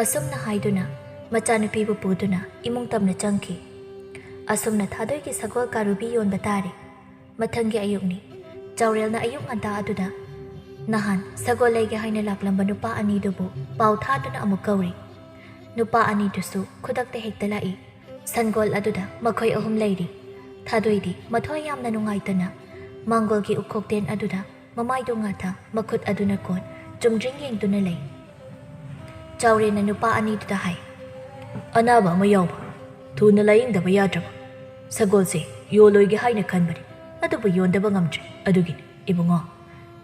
ꯑꯁꯨꯝꯅ ꯍꯥꯏꯗꯨꯅ ꯃꯆꯥꯅꯨꯄꯤꯕꯨ ꯄꯨꯗꯨꯅ ꯏꯃꯨꯡ ꯇꯝꯅ ꯆꯪꯈꯤ꯫ ꯑꯁꯨꯝꯅ ꯊꯥꯗꯣꯏꯒꯤ ꯁꯒꯣꯜ ꯀꯥꯔꯨꯕꯤ ꯌꯣꯟꯕ ꯇꯥꯔꯦ꯫ ꯃꯊꯪꯒꯤ ꯑꯌꯨꯛꯅꯤ꯫ ꯆꯥꯎꯔꯦꯜꯅ ꯑꯌꯨꯛ ꯉꯟꯇꯥ ꯑꯗꯨꯗ ꯅꯍꯥꯟ ꯁꯒꯣꯜ ꯂꯩꯒꯦ ꯍꯥꯏꯅ ꯂꯥꯛꯂꯝꯕ ꯅꯨꯄꯥ ꯑꯅꯤꯗꯨꯕꯨ ꯄꯥꯎ ꯊꯥꯗꯨꯅ ꯑꯃꯨꯛ ꯀꯧꯔꯤ꯫ ꯅꯨꯄꯥ ꯑꯅꯤꯗꯨꯁꯨ ꯈꯨꯗꯛꯇ ꯍꯦꯛꯇ ꯂꯥꯛꯏ꯫ ꯁꯟꯒꯣꯜ ꯑꯗꯨꯗ ꯃꯈꯣꯏ ꯑꯍꯨꯝ ꯂꯩꯔꯤ꯫ ꯊꯥꯗꯣꯏꯗꯤ ꯃꯊ꯭ꯋꯥꯏ ꯌꯥꯝꯅ ꯅꯨꯡꯉꯥꯏꯇꯅ ꯃꯥꯡꯒꯣꯜꯒꯤ ꯎꯈꯣꯛꯇꯦꯟ ꯑꯗꯨꯗ ꯃꯃꯥꯏꯗꯨ ꯉꯥꯊ, ꯃꯈꯨꯠ ꯑꯗꯨꯅ ꯀꯣꯟ ꯆꯨꯝꯗ꯭ꯔꯤꯡ ꯌꯦꯡꯗꯨꯅ ꯂꯩ꯫ ꯆꯥꯎꯔꯦꯜꯅ ꯅꯨꯄꯥ ꯑꯅꯤꯗꯨꯗ ꯍꯥꯏ, "ꯑꯅꯥꯕ ꯑꯃ ꯌꯥꯎꯕ, ꯊꯨꯅ ꯂꯥꯌꯦꯡꯗꯕ ꯌꯥꯗ꯭ꯔꯕ꯫ ꯁꯒꯣꯜꯁꯦ ꯌꯣꯜꯂꯣꯏꯒꯦ ꯍꯥꯏꯅ ꯈꯟꯕꯅꯤ, ꯑꯗꯨꯕꯨ ꯌꯣꯟꯗꯕ ꯉꯝꯗ꯭ꯔꯦ꯫ ꯑꯗꯨꯒꯤꯅꯤ, ꯏꯕꯨꯡꯉꯣ,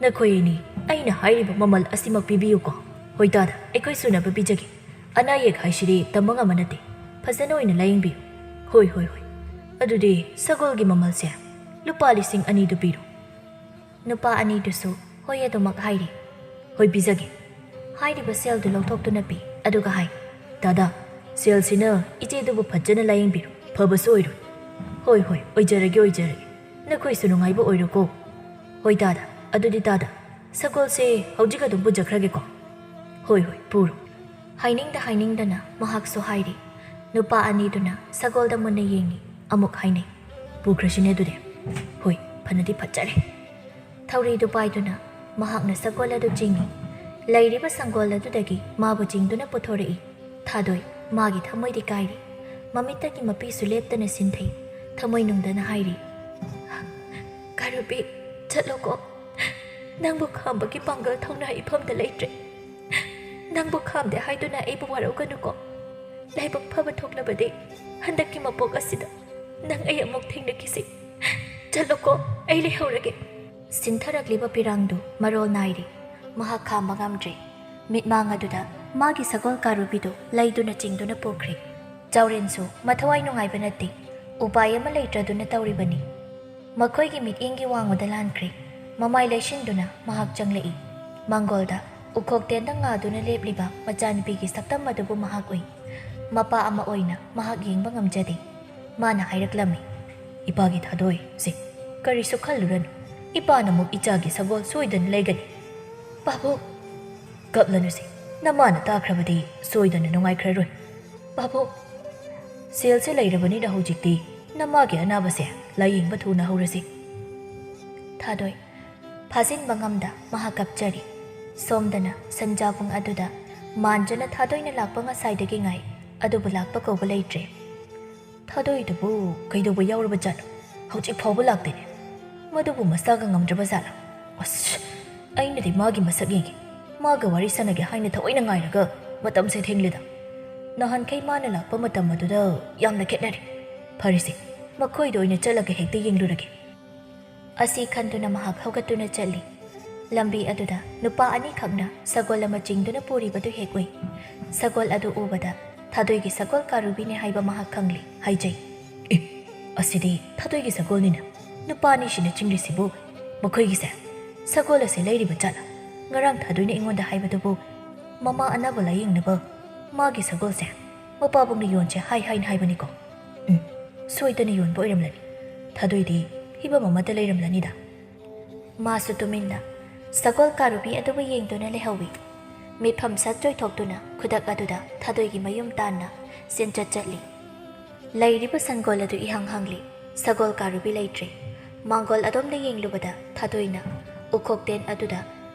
ꯅꯈꯣꯏ ꯑꯅꯤ ꯑꯩꯅ ꯍꯥꯏꯔꯤꯕ ꯃꯃꯜ ꯑꯁꯤꯃꯛ ꯄꯤꯕꯤꯌꯨꯀꯣ꯫" "ꯍꯣꯏ ꯇꯥꯗ, ꯑꯩꯈꯣꯏ ꯁꯨꯅꯕ ꯄꯤꯖꯒꯦ꯫ ꯑꯅꯥ ꯑꯌꯦꯛ ꯍꯥꯏꯁꯤꯗꯤ ꯇꯝꯕ ꯉꯝꯕ ꯅꯠꯇꯦ꯫ ꯐꯖꯅ ꯑꯣꯏꯅ ꯂꯥꯌꯦꯡꯕꯤꯌꯨ꯫" "ꯍꯣꯏ, ꯍꯣꯏ, ꯍꯣꯏ꯫ ꯑꯗꯨꯗꯤ ꯁꯒꯣꯜꯒꯤ ꯃꯃꯜꯁꯦ ꯂꯨꯄꯥ ꯂꯤꯁꯤꯡ ꯑꯅꯤꯗꯨ ꯄꯤꯔꯣ꯫" ꯅꯨꯄꯥ ꯑꯅꯤꯗꯨꯁꯨ ꯍꯣꯏ ꯑꯗꯨꯃꯛ ꯍꯥꯏꯔꯤ꯫ "ꯍꯣꯏ, ꯄꯤꯖꯒꯦ꯫" ꯍꯥꯏꯔꯤꯕ ꯁꯦꯜꯗꯨ ꯂꯧꯊꯣꯛꯇꯨꯅ ꯄꯤ, ꯑꯗꯨꯒ ꯍꯥꯏ, "ꯇꯥꯗ, ꯁꯦꯜꯁꯤꯅ ꯏꯆꯦꯗꯨꯕꯨ ꯐꯖꯅ ꯂꯥꯌꯦꯡꯕꯤꯔꯣ, ꯐꯕꯁꯨ ꯑꯣꯏꯔꯣ꯫" "ꯍꯣꯏ, ꯍꯣꯏ, ꯑꯣꯏꯖꯔꯒꯦ, ꯑꯣꯏꯖꯔꯒꯦ꯫ ꯅꯈꯣꯏꯁꯨ ꯅꯨꯡꯉꯥꯏꯕ ꯑꯣꯏꯔꯣꯀꯣ꯫" "ꯍꯣꯏ ꯇꯥꯗ, ꯑꯗꯨꯗꯤ ꯇꯥꯗ, "ꯁꯒꯣꯜꯁꯦ ꯍꯧꯖꯤꯛ ꯑꯗꯨꯝ ꯄꯨꯖꯈ꯭ꯔꯒꯦꯀꯣ?" "ꯍꯣꯏ, ꯍꯣꯏ, ꯄꯨꯔꯣ꯫" ꯍꯥꯏꯅꯤꯡꯗ ꯍꯥꯏꯅꯤꯡꯗꯅ ꯃꯍꯥꯛꯁꯨ ꯍꯥꯏꯔꯤ꯫ ꯅꯨꯄꯥ ꯑꯅꯤꯗꯨꯅ ꯁꯒꯣꯜꯗ ꯃꯨꯟꯅ ꯌꯦꯡꯉꯤ, ꯑꯃꯨꯛ ꯍꯥꯏꯅꯩ꯫ "ꯄꯨꯈ꯭ꯔꯁꯤꯅꯦ ꯑꯗꯨꯗꯤ꯫" "ꯍꯣꯏ, ꯐꯅꯗꯤ ꯐꯠꯖꯔꯦ꯫" ꯊꯧꯔꯤꯗꯨ ꯄꯥꯏꯗꯨꯅ ꯃꯍꯥꯛꯅ ꯁꯒꯣꯜ ꯑꯗꯨ ꯆꯤꯡꯏ꯫ ꯂꯩꯔꯤꯕ ꯁꯪꯒꯣꯜ ꯑꯗꯨꯗꯒꯤ ꯃꯥꯕꯨ ꯆꯤꯡꯗꯨꯅ ꯄꯨꯊꯣꯔꯛꯏ꯫ ꯊꯥꯗꯣꯏ, ꯃꯥꯒꯤ ꯊꯃꯣꯏꯗꯤ ꯀꯥꯏꯔꯤ꯫ ꯃꯃꯤꯠꯇꯒꯤ ꯃꯄꯤꯁꯨ ꯂꯦꯞꯇꯅ ꯁꯤꯟꯊꯩ꯫ ꯊꯃꯣꯏꯅꯨꯡꯗꯅ ꯍꯥꯏꯔꯤ, "ꯀꯥꯔꯨꯕꯤ, ꯆꯠꯂꯣꯀꯣ꯫ ꯅꯪꯕꯨ ꯈꯥꯝꯕꯒꯤ ꯄꯥꯡꯒꯜ ꯊꯧꯅꯥ ꯏꯐꯝꯗ ꯂꯩꯇ꯭ꯔꯦ꯫ ꯅꯪꯕꯨ ꯈꯥꯝꯗꯦ ꯍꯥꯏꯗꯨꯅ ꯑꯩꯕꯨ ꯋꯥꯔꯧꯒꯅꯨꯀꯣ꯫ ꯂꯥꯏꯕꯛ ꯐꯕ ꯊꯣꯛꯂꯕꯗꯤ ꯍꯟꯗꯛꯀꯤ ꯃꯄꯣꯛ ꯑꯁꯤꯗ ꯅꯪ ꯑꯩ ꯑꯃꯨꯛ ꯊꯦꯡꯅꯈꯤꯁꯤ꯫ ꯆꯠꯂꯣꯀꯣ, ꯑꯩ ꯂꯩꯍꯧꯔꯒꯦ꯫" ꯁꯤꯟꯊꯔꯛꯂꯤꯕ ꯄꯤꯔꯥꯡꯗꯨ ꯃꯔꯣꯜ ꯅꯥꯏꯔꯤ꯫ ꯃꯍꯥꯛ ꯈꯥꯝꯕ ꯉꯝꯗ꯭ꯔꯦ꯫ ꯃꯤꯠꯃꯥꯡ ꯑꯗꯨꯗ ꯃꯥꯒꯤ ꯁꯒꯣꯜ ꯀꯥꯔꯨꯕꯤꯗꯨ ꯂꯩꯗꯨꯅ ꯆꯤꯡꯗꯨꯅ ꯄꯨꯈ꯭ꯔꯦ꯫ ꯆꯥꯎꯔꯦꯟꯁꯨ ꯃꯊꯋꯥꯏ ꯅꯨꯡꯉꯥꯏꯕ ꯅꯠꯇꯦ꯫ ꯎꯄꯥꯏ ꯑꯃ ꯂꯩꯇ꯭ꯔꯗꯨꯅ ꯇꯧꯔꯤꯕꯅꯤ꯫ ꯃꯈꯣꯏꯒꯤ ꯃꯤꯠꯌꯦꯡꯒꯤ ꯋꯥꯡꯃꯗ ꯂꯥꯟꯈ꯭ꯔꯦ꯫ ꯃꯃꯥꯏ ꯂꯩꯁꯤꯟꯗꯨꯅ ꯃꯍꯥꯛ ꯆꯪꯂꯛꯏ꯫ ꯃꯥꯡꯒꯣꯜꯗ ꯎꯈꯣꯛ ꯇꯦꯟꯗ ꯉꯥꯗꯨꯅ ꯂꯦꯞꯂꯤꯕ ꯃꯆꯥꯅꯨꯄꯤꯒꯤ ꯁꯛꯇꯝ ꯑꯗꯨꯕꯨ ꯃꯍꯥꯛ ꯎꯏ꯫ ꯃꯄꯥ ꯑꯃ ꯑꯣꯏꯅ ꯃꯍꯥꯛ ꯌꯦꯡꯕ ꯉꯝꯖꯗꯦ꯫ ꯃꯥꯅ ꯍꯥꯏꯔꯛꯂꯝꯃꯤ, "ꯏꯄꯥꯒꯤ ꯊꯥꯗꯣꯏꯁꯦ, ꯀꯔꯤꯁꯨ ꯈꯜꯂꯨꯔꯅꯨ꯫ ꯏꯄꯥꯅ ꯑꯃꯨꯛ ꯏꯆꯥꯒꯤ ꯁꯒꯣꯜ ꯁꯣꯏꯗꯅ ꯂꯩꯒꯅꯤ꯫" "ꯄꯥꯕꯨꯡ!" "ꯀꯞꯂꯅꯨꯁꯦ, ꯅꯃꯥꯅ ꯇꯥꯈ꯭ꯔꯕꯗꯤ ꯁꯣꯏꯗꯅ ꯅꯨꯡꯉꯥꯏꯈ꯭ꯔꯔꯣꯏ꯫" "ꯄꯥꯕꯨꯡ!" "ꯁꯦꯜꯁꯦ ꯂꯩꯔꯕꯅꯤꯅ ꯍꯧꯖꯤꯛꯇꯤ ꯅꯃꯥꯒꯤ ꯑꯅꯥꯕꯁꯦ ꯂꯥꯌꯦꯡꯕ ꯊꯨꯅ ꯍꯧꯔꯁꯤ꯫" ꯊꯥꯗꯣꯏ ꯐꯥꯖꯤꯟꯕ ꯉꯝꯗ ꯃꯍꯥꯛ ꯀꯞꯆꯔꯤ꯫ ꯁꯣꯝꯗꯅ ꯁꯟꯖꯥꯕꯨꯡ ꯑꯗꯨꯗ ꯃꯥꯟꯖꯅ ꯊꯥꯗꯣꯏꯅ ꯂꯥꯛꯄ ꯉꯁꯥꯏꯗꯒꯤ ꯉꯥꯏ, ꯑꯗꯨꯕꯨ ꯂꯥꯛꯄ ꯀꯧꯕ ꯂꯩꯇ꯭ꯔꯦ꯫ "ꯊꯥꯗꯣꯏꯗꯨꯕꯨ ꯀꯩꯗꯧꯕ ꯌꯥꯎꯔꯕ ꯖꯥꯠꯅꯣ? ꯍꯧꯖꯤꯛ ꯐꯥꯎꯕ ꯂꯥꯛꯇꯦꯅꯦ꯫ ꯃꯗꯨꯕꯨ ꯃꯁꯥꯒ ꯉꯝꯗ꯭ꯔꯕ ꯖꯥꯠꯂꯥ? ꯑꯁ, ꯑꯩꯅꯗꯤ ꯃꯥꯒꯤ ꯃꯁꯛ ꯌꯦꯡꯒꯦ, ꯃꯥꯒ ꯋꯥꯔꯤ ꯁꯥꯟꯅꯒꯦ ꯍꯥꯏꯅ ꯊꯑꯣꯏꯅ ꯉꯥꯏꯔꯒ ꯃꯇꯝꯁꯦ ꯊꯦꯡꯂꯦꯗ꯫ ꯅꯍꯥꯟꯈꯩ ꯃꯥꯅ ꯂꯥꯛꯄ ꯃꯇꯝ ꯑꯗꯨꯗ ꯌꯥꯝꯅ ꯈꯦꯠꯅꯔꯦ꯫ ꯐꯔꯦꯁꯦ, ꯃꯈꯣꯏꯗ ꯑꯣꯏꯅ ꯆꯠꯂꯒ ꯍꯦꯛꯇ ꯌꯦꯡꯂꯨꯔꯒꯦ꯫" ꯑꯁꯤ ꯈꯟꯗꯨꯅ ꯃꯍꯥꯛ ꯍꯧꯒꯠꯇꯨꯅ ꯆꯠꯂꯤ꯫ ꯂꯝꯕꯤ ꯑꯗꯨꯗ ꯅꯨꯄꯥ ꯑꯅꯤꯈꯛꯅ ꯁꯒꯣꯜ ꯑꯃ ꯆꯤꯡꯗꯨꯅ ꯄꯨꯔꯤꯕꯗꯨ ꯍꯦꯛ ꯎꯏ꯫ ꯁꯒꯣꯜ ꯑꯗꯨ ꯎꯕꯗ ꯊꯥꯗꯣꯏꯒꯤ ꯁꯒꯣꯜ ꯀꯥꯔꯨꯕꯤꯅꯦ ꯍꯥꯏꯕ ꯃꯍꯥꯛ ꯈꯪꯂꯤ꯫ ꯍꯥꯏꯖꯩ, "ꯑꯦ, ꯑꯁꯤꯗꯤ ꯊꯥꯗꯣꯏꯒꯤ ꯁꯒꯣꯜꯅꯤꯅ꯫ ꯅꯨꯄꯥ ꯑꯅꯤꯁꯤꯅ ꯆꯤꯡꯂꯤꯁꯤꯕꯨ ꯃꯈꯣꯏꯒꯤꯁꯦ ꯁꯒꯣꯜ ꯑꯁꯦ ꯂꯩꯔꯤꯕ ꯖꯥꯠꯂ? ꯉꯔꯥꯡ ꯊꯥꯗꯣꯏꯅ ꯑꯩꯉꯣꯟꯗ ꯍꯥꯏꯕꯗꯨꯕꯨ ꯃꯃꯥ ꯑꯅꯥꯕ ꯂꯥꯌꯦꯡꯅꯕ ꯃꯥꯒꯤ ꯁꯒꯣꯜꯁꯦ ꯃꯄꯥꯕꯨꯡꯅ ꯌꯣꯟꯁꯦ ꯍꯥꯏ ꯍꯥꯏꯅ ꯍꯥꯏꯕꯅꯤꯀꯣ꯫ ꯎꯝ, ꯁꯣꯏꯗꯅ ꯌꯣꯟꯕ ꯑꯣꯏꯔꯝꯂꯅꯤ꯫ ꯊꯥꯗꯣꯏꯗꯤ ꯐꯤꯕꯝ ꯑꯃꯗ ꯂꯩꯔꯝꯂꯅꯤꯗ꯫" ꯃꯥꯁꯨ ꯇꯨꯃꯤꯟꯅ ꯁꯒꯣꯜ ꯀꯥꯔꯨꯕꯤ ꯑꯗꯨꯕꯨ ꯌꯦꯡꯗꯨꯅ ꯂꯩꯍꯧꯏ꯫ ꯃꯤꯠꯐꯝ ꯁꯠ ꯆꯣꯏꯊꯣꯛꯇꯨꯅ ꯈꯨꯗꯛ ꯑꯗꯨꯗ ꯊꯥꯗꯣꯏꯒꯤ ꯃꯌꯨꯝ ꯇꯥꯟꯅ ꯆꯦꯟꯆꯠ ꯆꯠꯂꯤ꯫ ꯂꯩꯔꯤꯕ ꯁꯪꯒꯣꯜ ꯑꯗꯨ ꯏꯍꯥꯡ ꯍꯥꯡꯂꯤ꯫ ꯁꯒꯣꯜ ꯀꯥꯔꯨꯕꯤ ꯂꯩꯇ꯭ꯔꯦ꯫ ꯃꯥꯡꯒꯣꯜ ꯑꯗꯣꯝꯗ ꯌꯦꯡꯂꯨꯕꯗ ꯊꯥꯗꯣꯏꯅ ꯎꯈꯣꯛꯇꯦꯟ ꯑꯗꯨꯗ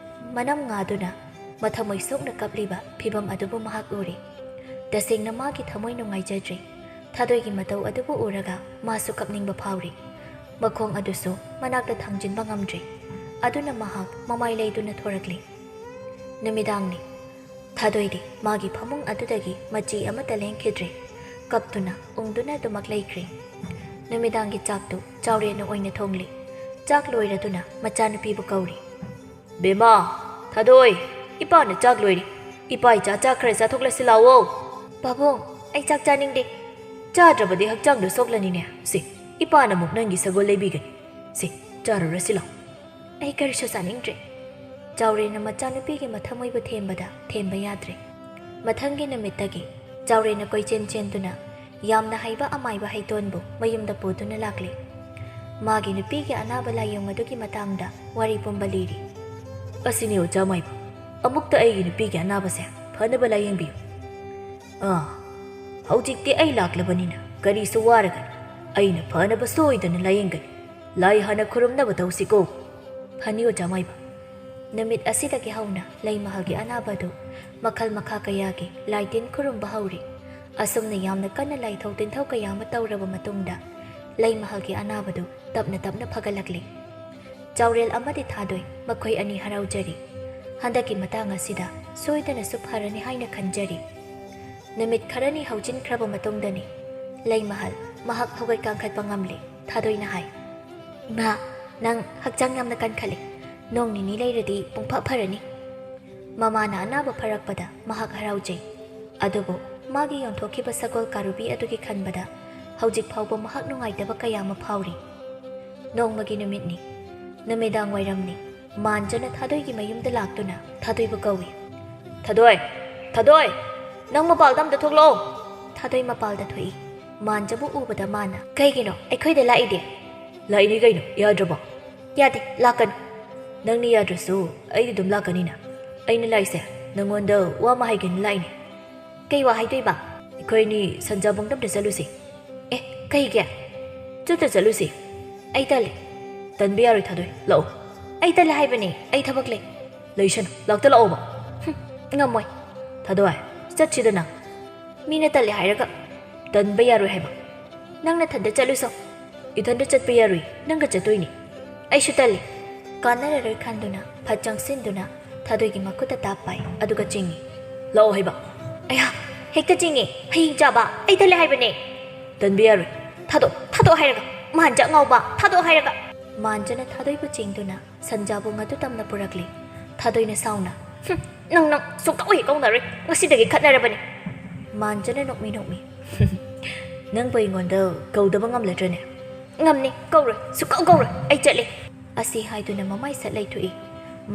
ꯃꯅꯝ ꯉꯥꯗꯨꯅ ꯃꯊꯃꯣꯏ ꯁꯣꯛꯅ ꯀꯞꯂꯤꯕ ꯐꯤꯚꯝ ꯑꯗꯨꯕꯨ ꯃꯍꯥꯛ ꯎꯔꯦ꯫ ꯇꯁꯦꯡꯅ ꯃꯥꯒꯤ ꯊꯃꯣꯏ ꯅꯨꯡꯉꯥꯏꯖꯗ꯭ꯔꯦ꯫ ꯊꯥꯗꯣꯏꯒꯤ ꯃꯇꯧ ꯑꯗꯨꯕꯨ ꯎꯔꯒ ꯃꯥꯁꯨ ꯀꯞꯅꯤꯡꯕ ꯐꯥꯎꯔꯤ꯫ ꯃꯈꯣꯡ ꯑꯗꯨꯁꯨ ꯃꯅꯥꯛꯇ ꯊꯥꯡꯖꯤꯟꯕ ꯉꯝꯗ꯭ꯔꯦ꯫ ꯑꯗꯨꯅ ꯃꯍꯥꯛ ꯃꯃꯥꯏ ꯂꯩꯗꯨꯅ ꯊꯣꯔꯛꯂꯤ꯫ ꯅꯨꯃꯤꯗꯥꯡꯅꯤ꯫ ꯊꯥꯗꯣꯏꯗꯤ ꯃꯥꯒꯤ ꯐꯃꯨꯡ ꯑꯗꯨꯗꯒꯤ ꯃꯆꯤ ꯑꯃꯠꯇ ꯂꯦꯡꯈꯤꯗ꯭ꯔꯦ꯫ ꯀꯞꯇꯨꯅ, ꯎꯪꯗꯨꯅ ꯑꯗꯨꯃꯛ ꯂꯩꯈ꯭ꯔꯦ꯫ ꯅꯨꯃꯤꯗꯥꯡꯒꯤ ꯆꯥꯛꯇꯨ ꯆꯥꯎꯔꯦꯟꯅ ꯑꯣꯏꯅ ꯊꯣꯡꯂꯤ꯫ ꯆꯥꯛ ꯂꯣꯏꯔꯗꯨꯅ ꯃꯆꯥꯅꯨꯄꯤꯕꯨ ꯀꯧꯔꯤ꯫ "ꯕꯦꯝꯃ, ꯊꯥꯗꯣꯏ, ꯏꯄꯥꯅ ꯆꯥꯛ ꯂꯣꯏꯔꯦ꯫ ꯏꯄꯥ ꯏꯆꯥ ꯆꯥꯛ ꯈꯔ ꯆꯥꯊꯣꯛꯂꯁꯤ ꯂꯥꯛꯑꯣ꯫" "ꯄꯥꯕꯨꯡ, ꯑꯩ ꯆꯥꯛ ꯆꯥꯅꯤꯡꯗꯦ꯫" "ꯆꯥꯗ꯭ꯔꯕꯗꯤ ꯍꯛꯆꯥꯡꯗꯣ ꯁꯣꯛꯂꯅꯤꯅꯦ꯫ ꯁꯦ, ꯏꯄꯥꯅ ꯑꯃꯨꯛ ꯅꯪꯒꯤ ꯁꯒꯣꯜ ꯂꯩꯕꯤꯒꯅꯤ꯫ ꯁꯦ, ꯆꯥꯔꯨꯔꯁꯤ ꯂꯥꯛꯑꯣ꯫" "ꯑꯩ ꯀꯔꯤꯁꯨ ꯆꯥꯅꯤꯡꯗ꯭ꯔꯦ꯫" ꯆꯥꯎꯔꯦꯟꯅ ꯃꯆꯥꯅꯨꯄꯤꯒꯤ ꯃꯊꯃꯣꯏꯕꯨ ꯊꯦꯝꯕꯗ ꯊꯦꯝꯕ ꯌꯥꯗ꯭ꯔꯦ꯫ ꯃꯊꯪꯒꯤ ꯅꯨꯃꯤꯠꯇꯒꯤ ꯆꯥꯎꯔꯦꯟꯅ ꯀꯣꯏꯆꯦꯟ ꯆꯦꯟꯗꯨꯅ ꯌꯥꯝꯅ ꯍꯩꯕ ꯑꯃꯥꯏꯕ ꯍꯩꯇꯣꯟꯕꯨ ꯃꯌꯨꯝꯗ ꯄꯨꯗꯨꯅ ꯂꯥꯛꯂꯤ꯫ ꯃꯥꯒꯤ ꯅꯨꯄꯤꯒꯤ ꯑꯅꯥꯕ ꯂꯥꯏꯑꯣꯡ ꯑꯗꯨꯒꯤ ꯃꯇꯥꯡꯗ ꯋꯥꯔꯤ ꯄꯨꯝꯕ ꯂꯤꯔꯤ꯫ "ꯑꯁꯤꯅꯤ ꯑꯣꯖꯥ ꯃꯥꯏꯕ, ꯑꯃꯨꯛꯇ ꯑꯩꯒꯤ ꯅꯨꯄꯤꯒꯤ ꯑꯅꯥꯕꯁꯦ ꯐꯅꯕ ꯂꯥꯏꯌꯦꯡꯕꯤꯌꯨ꯫ ꯑꯥ, ꯍꯧꯖꯤꯛꯇꯤ ꯑꯩ ꯂꯥꯛꯂꯕꯅꯤꯅ ꯀꯔꯤꯁꯨ ꯋꯥꯔꯒꯅꯨ꯫ ꯑꯩꯅ ꯐꯅꯕ ꯁꯣꯏꯗꯅ ꯂꯥꯏꯌꯦꯡꯒꯅꯤ꯫ ꯂꯥꯏ ꯍꯥꯟꯅ ꯈꯨꯔꯨꯝꯅꯕ ꯇꯧꯁꯤꯀꯣ꯫" "ꯐꯅꯤ ꯑꯣꯖꯥ ꯃꯥꯏꯕ꯫" ꯅꯨꯃꯤꯠ ꯑꯁꯤꯗꯒꯤ ꯍꯧꯅ ꯂꯩꯃꯍꯜꯒꯤ ꯑꯅꯥꯕ ꯑꯗꯨ ꯃꯈꯜ ꯃꯈꯥ ꯀꯌꯥꯒꯤ ꯂꯥꯏ ꯇꯤꯟ ꯈꯨꯔꯨꯝꯕ ꯍꯧꯔꯤ꯫ ꯑꯁꯨꯝꯅ ꯌꯥꯝꯅ ꯀꯟꯅ ꯂꯥꯏꯊꯧ ꯇꯤꯟꯊꯧ ꯀꯌꯥ ꯑꯃ ꯇꯧꯔꯕ ꯃꯇꯨꯡꯗ ꯂꯩꯃꯍꯜꯒꯤ ꯑꯅꯥꯕꯗꯨ ꯇꯞꯅ ꯇꯞꯅ ꯐꯒꯠꯂꯛꯂꯤ꯫ ꯆꯥꯎꯔꯦꯜ ꯑꯃꯗꯤ ꯊꯥꯗꯣꯏ ꯃꯈꯣꯏ ꯑꯅꯤ ꯍꯔꯥꯎꯖꯔꯤ꯫ ꯍꯟꯗꯛꯀꯤ ꯃꯇꯥꯡ ꯑꯁꯤꯗ ꯁꯣꯏꯗꯅꯁꯨ ꯐꯔꯅꯤ ꯍꯥꯏꯅ ꯈꯟꯖꯔꯤ꯫ ꯅꯨꯃꯤꯠ ꯈꯔꯅꯤ ꯍꯧꯖꯤꯟꯈ꯭ꯔꯕ ꯃꯇꯨꯡꯗꯅꯤ ꯂꯩꯃꯍꯜ ꯃꯍꯥꯛ ꯍꯧꯒꯠ ꯀꯥꯡꯈꯠꯄ ꯉꯝꯂꯦ꯫ ꯊꯥꯗꯣꯏꯅ ꯍꯥꯏ, "ꯏꯃꯥ, ꯅꯪ ꯍꯛꯆꯥꯡ ꯌꯥꯝꯅ ꯀꯟꯈꯠꯂꯦ꯫ ꯅꯣꯡ ꯅꯤꯅꯤ ꯂꯩꯔꯗꯤ ꯄꯨꯡꯐ ꯐꯔꯅꯤ꯫" ꯃꯃꯥꯅ ꯑꯅꯥꯕ ꯐꯔꯛꯄꯗ ꯃꯍꯥꯛ ꯍꯔꯥꯎꯖꯩ꯫ ꯑꯗꯨꯕꯨ ꯃꯥꯒꯤ ꯌꯣꯟꯊꯣꯛꯈꯤꯕ ꯁꯒꯣꯜ ꯀꯥꯔꯨꯕꯤ ꯑꯗꯨꯒꯤ ꯈꯟꯕꯗ ꯍꯧꯖꯤꯛ ꯐꯥꯎꯕ ꯃꯍꯥꯛ ꯅꯨꯡꯉꯥꯏꯇꯕ ꯀꯌꯥ ꯑꯃ ꯐꯥꯎꯔꯤ꯫ ꯅꯣꯡꯃꯒꯤ ꯅꯨꯃꯤꯠꯅꯤ꯫ ꯅꯨꯃꯤꯗꯥꯡ ꯋꯥꯏꯔꯝꯅꯤ꯫ ꯃꯥꯟꯖꯅ ꯊꯥꯗꯣꯏꯒꯤ ꯃꯌꯨꯝꯗ ꯂꯥꯛꯇꯨꯅ ꯊꯥꯗꯣꯏꯕꯨ ꯀꯧꯏ꯫ "ꯊꯥꯗꯣꯏ! ꯊꯥꯗꯣꯏ! ꯅꯪ ꯃꯄꯥꯜꯗ ꯑꯝꯇ ꯊꯣꯛꯂꯛꯑꯣ!" ꯊꯥꯗꯣꯏ ꯃꯄꯥꯜꯗ ꯊꯣꯛꯏ꯫ ꯃꯥꯟꯖꯕꯨ ꯎꯕꯗ ꯃꯥꯅ, "ꯀꯩꯒꯤꯅꯣ ꯑꯩꯈꯣꯏꯗ ꯂꯥꯛꯏꯗꯤ?" "ꯂꯥꯛꯏꯅꯤ ꯀꯩꯅꯣ, ꯌꯥꯗ꯭ꯔꯕꯣ?" "ꯌꯥꯗꯦ, ꯂꯥꯛꯀꯅꯨ!" ꯅꯪꯅ ꯌꯥꯗ꯭ꯔꯁꯨ ꯑꯩꯗꯤ ꯑꯗꯨꯝ ꯂꯥꯛꯀꯅꯤꯅ꯫ ꯑꯩꯅ ꯂꯥꯛꯏꯁꯦ ꯅꯪꯉꯣꯟꯗ ꯋꯥ ꯑꯃ ꯍꯥꯏꯒꯦꯅ ꯂꯥꯛꯏꯅꯦ꯫ ꯀꯩ ꯋꯥ ꯍꯥꯏꯗꯣꯏꯕ? ꯑꯩꯈꯣꯏ ꯑꯅꯤ ꯁꯟꯖꯥꯕꯨꯡꯗ ꯑꯝꯇ ꯆꯠꯂꯨꯁꯦ꯫ ꯑꯦ, ꯀꯩꯒꯤ? ꯆꯠꯇ ꯆꯠꯂꯨꯁꯦ꯫ ꯑꯩ ꯇꯜꯂꯦ꯫ ꯇꯟꯕ ꯌꯥꯔꯣꯏ ꯊꯥꯗꯣꯏ, ꯂꯥꯛꯑꯣ꯫ ꯑꯩ ꯇꯜꯂꯦ ꯍꯥꯏꯕꯅꯦ, ꯑꯩ ꯊꯕꯛ ꯂꯩ꯫ ꯂꯩꯁꯅꯨ, ꯂꯥꯛꯇ ꯂꯥꯛꯑꯣꯕ꯫ ꯍꯨꯝ, ꯉꯝꯃꯣꯏ꯫ ꯊꯥꯗꯣꯏ, ꯆꯠꯁꯤꯗꯅ꯫ ꯃꯤꯅ ꯇꯜꯂꯦ ꯍꯥꯏꯔꯒ ꯇꯟꯕ ꯌꯥꯔꯣꯏ ꯍꯥꯏꯕ꯫ ꯅꯪ ꯅꯊꯟꯗ ꯆꯠꯂꯨꯁꯣ꯫ ꯏꯊꯟꯗ ꯆꯠꯄ ꯌꯥꯔꯣꯏ, ꯅꯪꯒ ꯆꯠꯇꯣꯏꯅꯦ꯫ ꯑꯩꯁꯨ ꯇꯜꯂꯤ꯫ ꯀꯥꯟꯅꯔꯔꯣꯏ ꯈꯟꯗꯨꯅ ꯐꯠ ꯆꯪꯁꯤꯟꯗꯨꯅ ꯊꯥꯗꯣꯏꯒꯤ ꯃꯈꯨꯠꯇ ꯇꯥꯞ ꯄꯥꯏ, ꯑꯗꯨꯒ ꯆꯤꯡꯏ꯫ ꯂꯥꯛꯑꯣ ꯍꯥꯏꯕ꯫ ꯑꯌꯥ, ꯍꯦꯛꯇ ꯆꯤꯡꯉꯦ꯫ ꯍꯌꯦꯡ ꯆꯥꯕ꯫ ꯑꯩ ꯇꯜꯂꯦ ꯍꯥꯏꯕꯅꯦ꯫ ꯇꯟꯕ ꯌꯥꯔꯣꯏ꯫ ꯊꯥꯗꯣꯛ, ꯊꯥꯗꯣꯛ ꯍꯥꯏꯔꯒ꯫ ꯃꯥꯟꯖ ꯑꯉꯥꯎꯕ, ꯊꯥꯗꯣꯛ ꯍꯥꯏꯔꯒ꯫ ꯃꯥꯟꯖꯅ ꯊꯥꯗꯣꯏꯕꯨ ꯆꯤꯡꯗꯨꯅ ꯁꯟꯖꯥꯕꯨꯡ ꯑꯗꯨ ꯇꯝꯅ ꯄꯨꯔꯛꯂꯤ꯫ ꯊꯥꯗꯣꯏꯅ ꯁꯥꯎꯅ, "ꯍꯨꯝ, ꯅꯪ, ꯅꯪ ꯁꯨꯡꯀꯧ ꯍꯦꯛ ꯀꯧꯅꯔꯣꯏ꯫ ꯉꯁꯤꯗꯒꯤ ꯈꯠꯅꯔꯕꯅꯤ꯫" ꯃꯥꯟꯖꯅ ꯅꯣꯛꯃꯤ ꯅꯣꯛꯃꯤ, "ꯅꯪꯕꯨ ꯑꯩꯉꯣꯟꯗ ꯀꯧꯗꯕ ꯉꯝꯂꯗ꯭ꯔꯅꯦ?" "ꯉꯝꯅꯤ, ꯀꯧꯔꯣꯏ, ꯁꯨꯡꯀꯧ ꯀꯧꯔꯣꯏ꯫ ꯑꯩ ꯆꯠꯂꯦ꯫" ꯑꯁꯤ ꯍꯥꯏꯗꯨꯅ ꯃꯃꯥꯏ ꯁꯠ ꯂꯩꯊꯣꯛꯏ꯫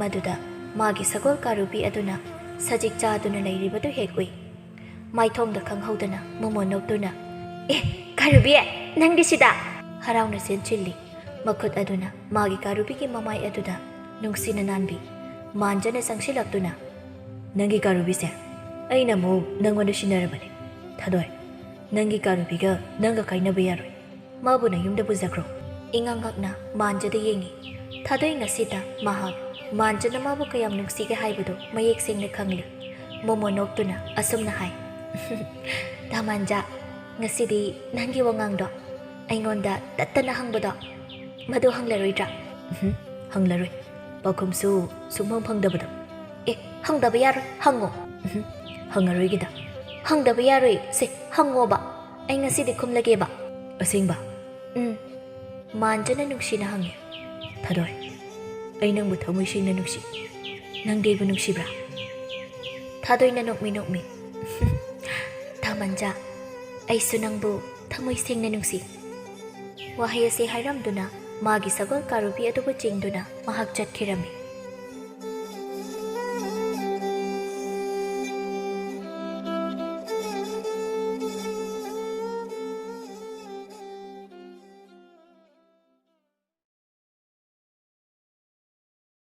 ꯃꯗꯨꯗ ꯃꯥꯒꯤ ꯁꯒꯣꯜ ꯀꯥꯔꯨꯕꯤ ꯑꯗꯨꯅ ꯁꯖꯤꯛ ꯆꯥꯗꯨꯅ ꯂꯩꯔꯤꯕꯗꯨ ꯍꯦꯛ ꯎꯏ꯫ ꯃꯥꯏꯊꯣꯡꯗ ꯈꯪꯍꯧꯗꯅ ꯃꯣꯃꯣꯟ ꯅꯣꯛꯇꯨꯅ, "ꯑꯦ, ꯀꯥꯔꯨꯕꯤ, ꯅꯪꯒꯤꯁꯤꯗ!" ꯍꯔꯥꯎꯅ ꯆꯦꯟꯁꯤꯜꯂꯤ꯫ ꯃꯈꯨꯠ ꯑꯗꯨꯅ ꯃꯥꯒꯤ ꯀꯥꯔꯨꯕꯤꯒꯤ ꯃꯃꯥꯏ ꯑꯗꯨꯗ ꯅꯨꯡꯁꯤꯅ ꯅꯥꯟꯕꯤ꯫ ꯃꯥꯟꯖꯅ ꯆꯪꯁꯤꯜꯂꯛꯇꯨꯅ, "ꯅꯪꯒꯤ ꯀꯥꯔꯨꯕꯤꯁꯦ ꯑꯩꯅ ꯑꯃꯨꯛ ꯅꯪꯉꯣꯟꯗ ꯁꯤꯟꯅꯔꯕꯅꯤ꯫ ꯊꯥꯗꯣꯏ, ꯅꯪꯒꯤ ꯀꯥꯔꯨꯕꯤꯒ ꯅꯪꯒ ꯀꯥꯏꯅꯕ ꯌꯥꯔꯣꯏ꯫ ꯃꯥꯕꯨ ꯅꯌꯨꯝꯗ ꯄꯨꯖꯈ꯭ꯔꯣ꯫" ꯏꯉꯛ ꯉꯛꯅ ꯃꯥꯟꯖꯗ ꯌꯦꯡꯉꯤ꯫ ꯊꯥꯗꯣꯏ ꯉꯁꯤꯇ ꯃꯍꯥꯛ ꯃꯥꯟꯖꯅ ꯃꯥꯕꯨ ꯀꯌꯥꯝ ꯅꯨꯡꯁꯤꯒꯦ ꯍꯥꯏꯕꯗꯨ ꯃꯌꯦꯛ ꯁꯦꯡꯅ ꯈꯪꯂꯤ꯫ ꯃꯣꯃꯣ ꯅꯣꯛꯇꯨꯅ ꯑꯁꯨꯝꯅ ꯍꯥꯏ, "ꯇꯥ ꯃꯥꯟꯖ, ꯉꯁꯤꯗꯤ ꯅꯪꯒꯤ ꯋꯥꯉꯥꯡꯗꯣ ꯑꯩꯉꯣꯟꯗ ꯇꯠꯇꯅ ꯍꯪꯕꯗꯣ, ꯃꯗꯨ ꯍꯪꯂꯔꯣꯏꯗ꯭ꯔꯥ?" "ꯎꯝꯍꯨꯝ, ꯍꯪꯂꯔꯣꯏ꯫ ꯄꯥꯎꯈꯨꯝꯁꯨ ꯁꯨꯡꯐꯪ ꯐꯪꯗꯕꯗꯣ꯫" "ꯑꯦ, ꯍꯪꯗꯕ ꯌꯥꯔꯣꯏ, ꯍꯪꯉꯣ꯫" "ꯎꯝꯍꯨꯝ, ꯍꯪꯉꯔꯣꯏꯒꯦꯗ꯫" "ꯍꯪꯗꯕ ꯌꯥꯔꯣꯏ, ꯁꯦ, ꯍꯪꯉꯣꯕ꯫ ꯑꯩ ꯉꯁꯤꯗꯤ ꯈꯨꯝꯂꯒꯦꯕ꯫" "ꯑꯁꯦꯡꯕ?" "ꯎꯝ꯫" ꯃꯥꯟꯖꯅ ꯅꯨꯡꯁꯤꯅ ꯍꯪꯉꯤ, "ꯊꯥꯗꯣꯏ, ꯑꯩ ꯅꯪꯕꯨ ꯊꯃꯣꯏ ꯁꯦꯡꯅ ꯅꯨꯡꯁꯤ꯫ ꯅꯪꯗꯤ ꯑꯩꯕꯨ ꯅꯨꯡꯁꯤꯕ꯭ꯔꯥ?" ꯊꯥꯗꯣꯏꯅ ꯅꯣꯛꯃꯤ ꯅꯣꯛꯃꯤ, "ꯇꯥ ꯃꯥꯟꯖ, ꯑꯩꯁꯨ ꯅꯪꯕꯨ ꯊꯃꯣꯏ ꯁꯦꯡꯅ ꯅꯨꯡꯁꯤ꯫" ꯋꯥꯍꯩ ꯑꯁꯤ ꯍꯥꯏꯔꯝꯗꯨꯅ ꯃꯥꯒꯤ ꯁꯒꯣꯜ ꯀꯥꯔꯨꯕꯤ ꯑꯗꯨꯕꯨ ꯆꯤꯡꯗꯨꯅ ꯃꯍꯥꯛ ꯆꯠꯈꯤꯔꯝꯃꯤ꯫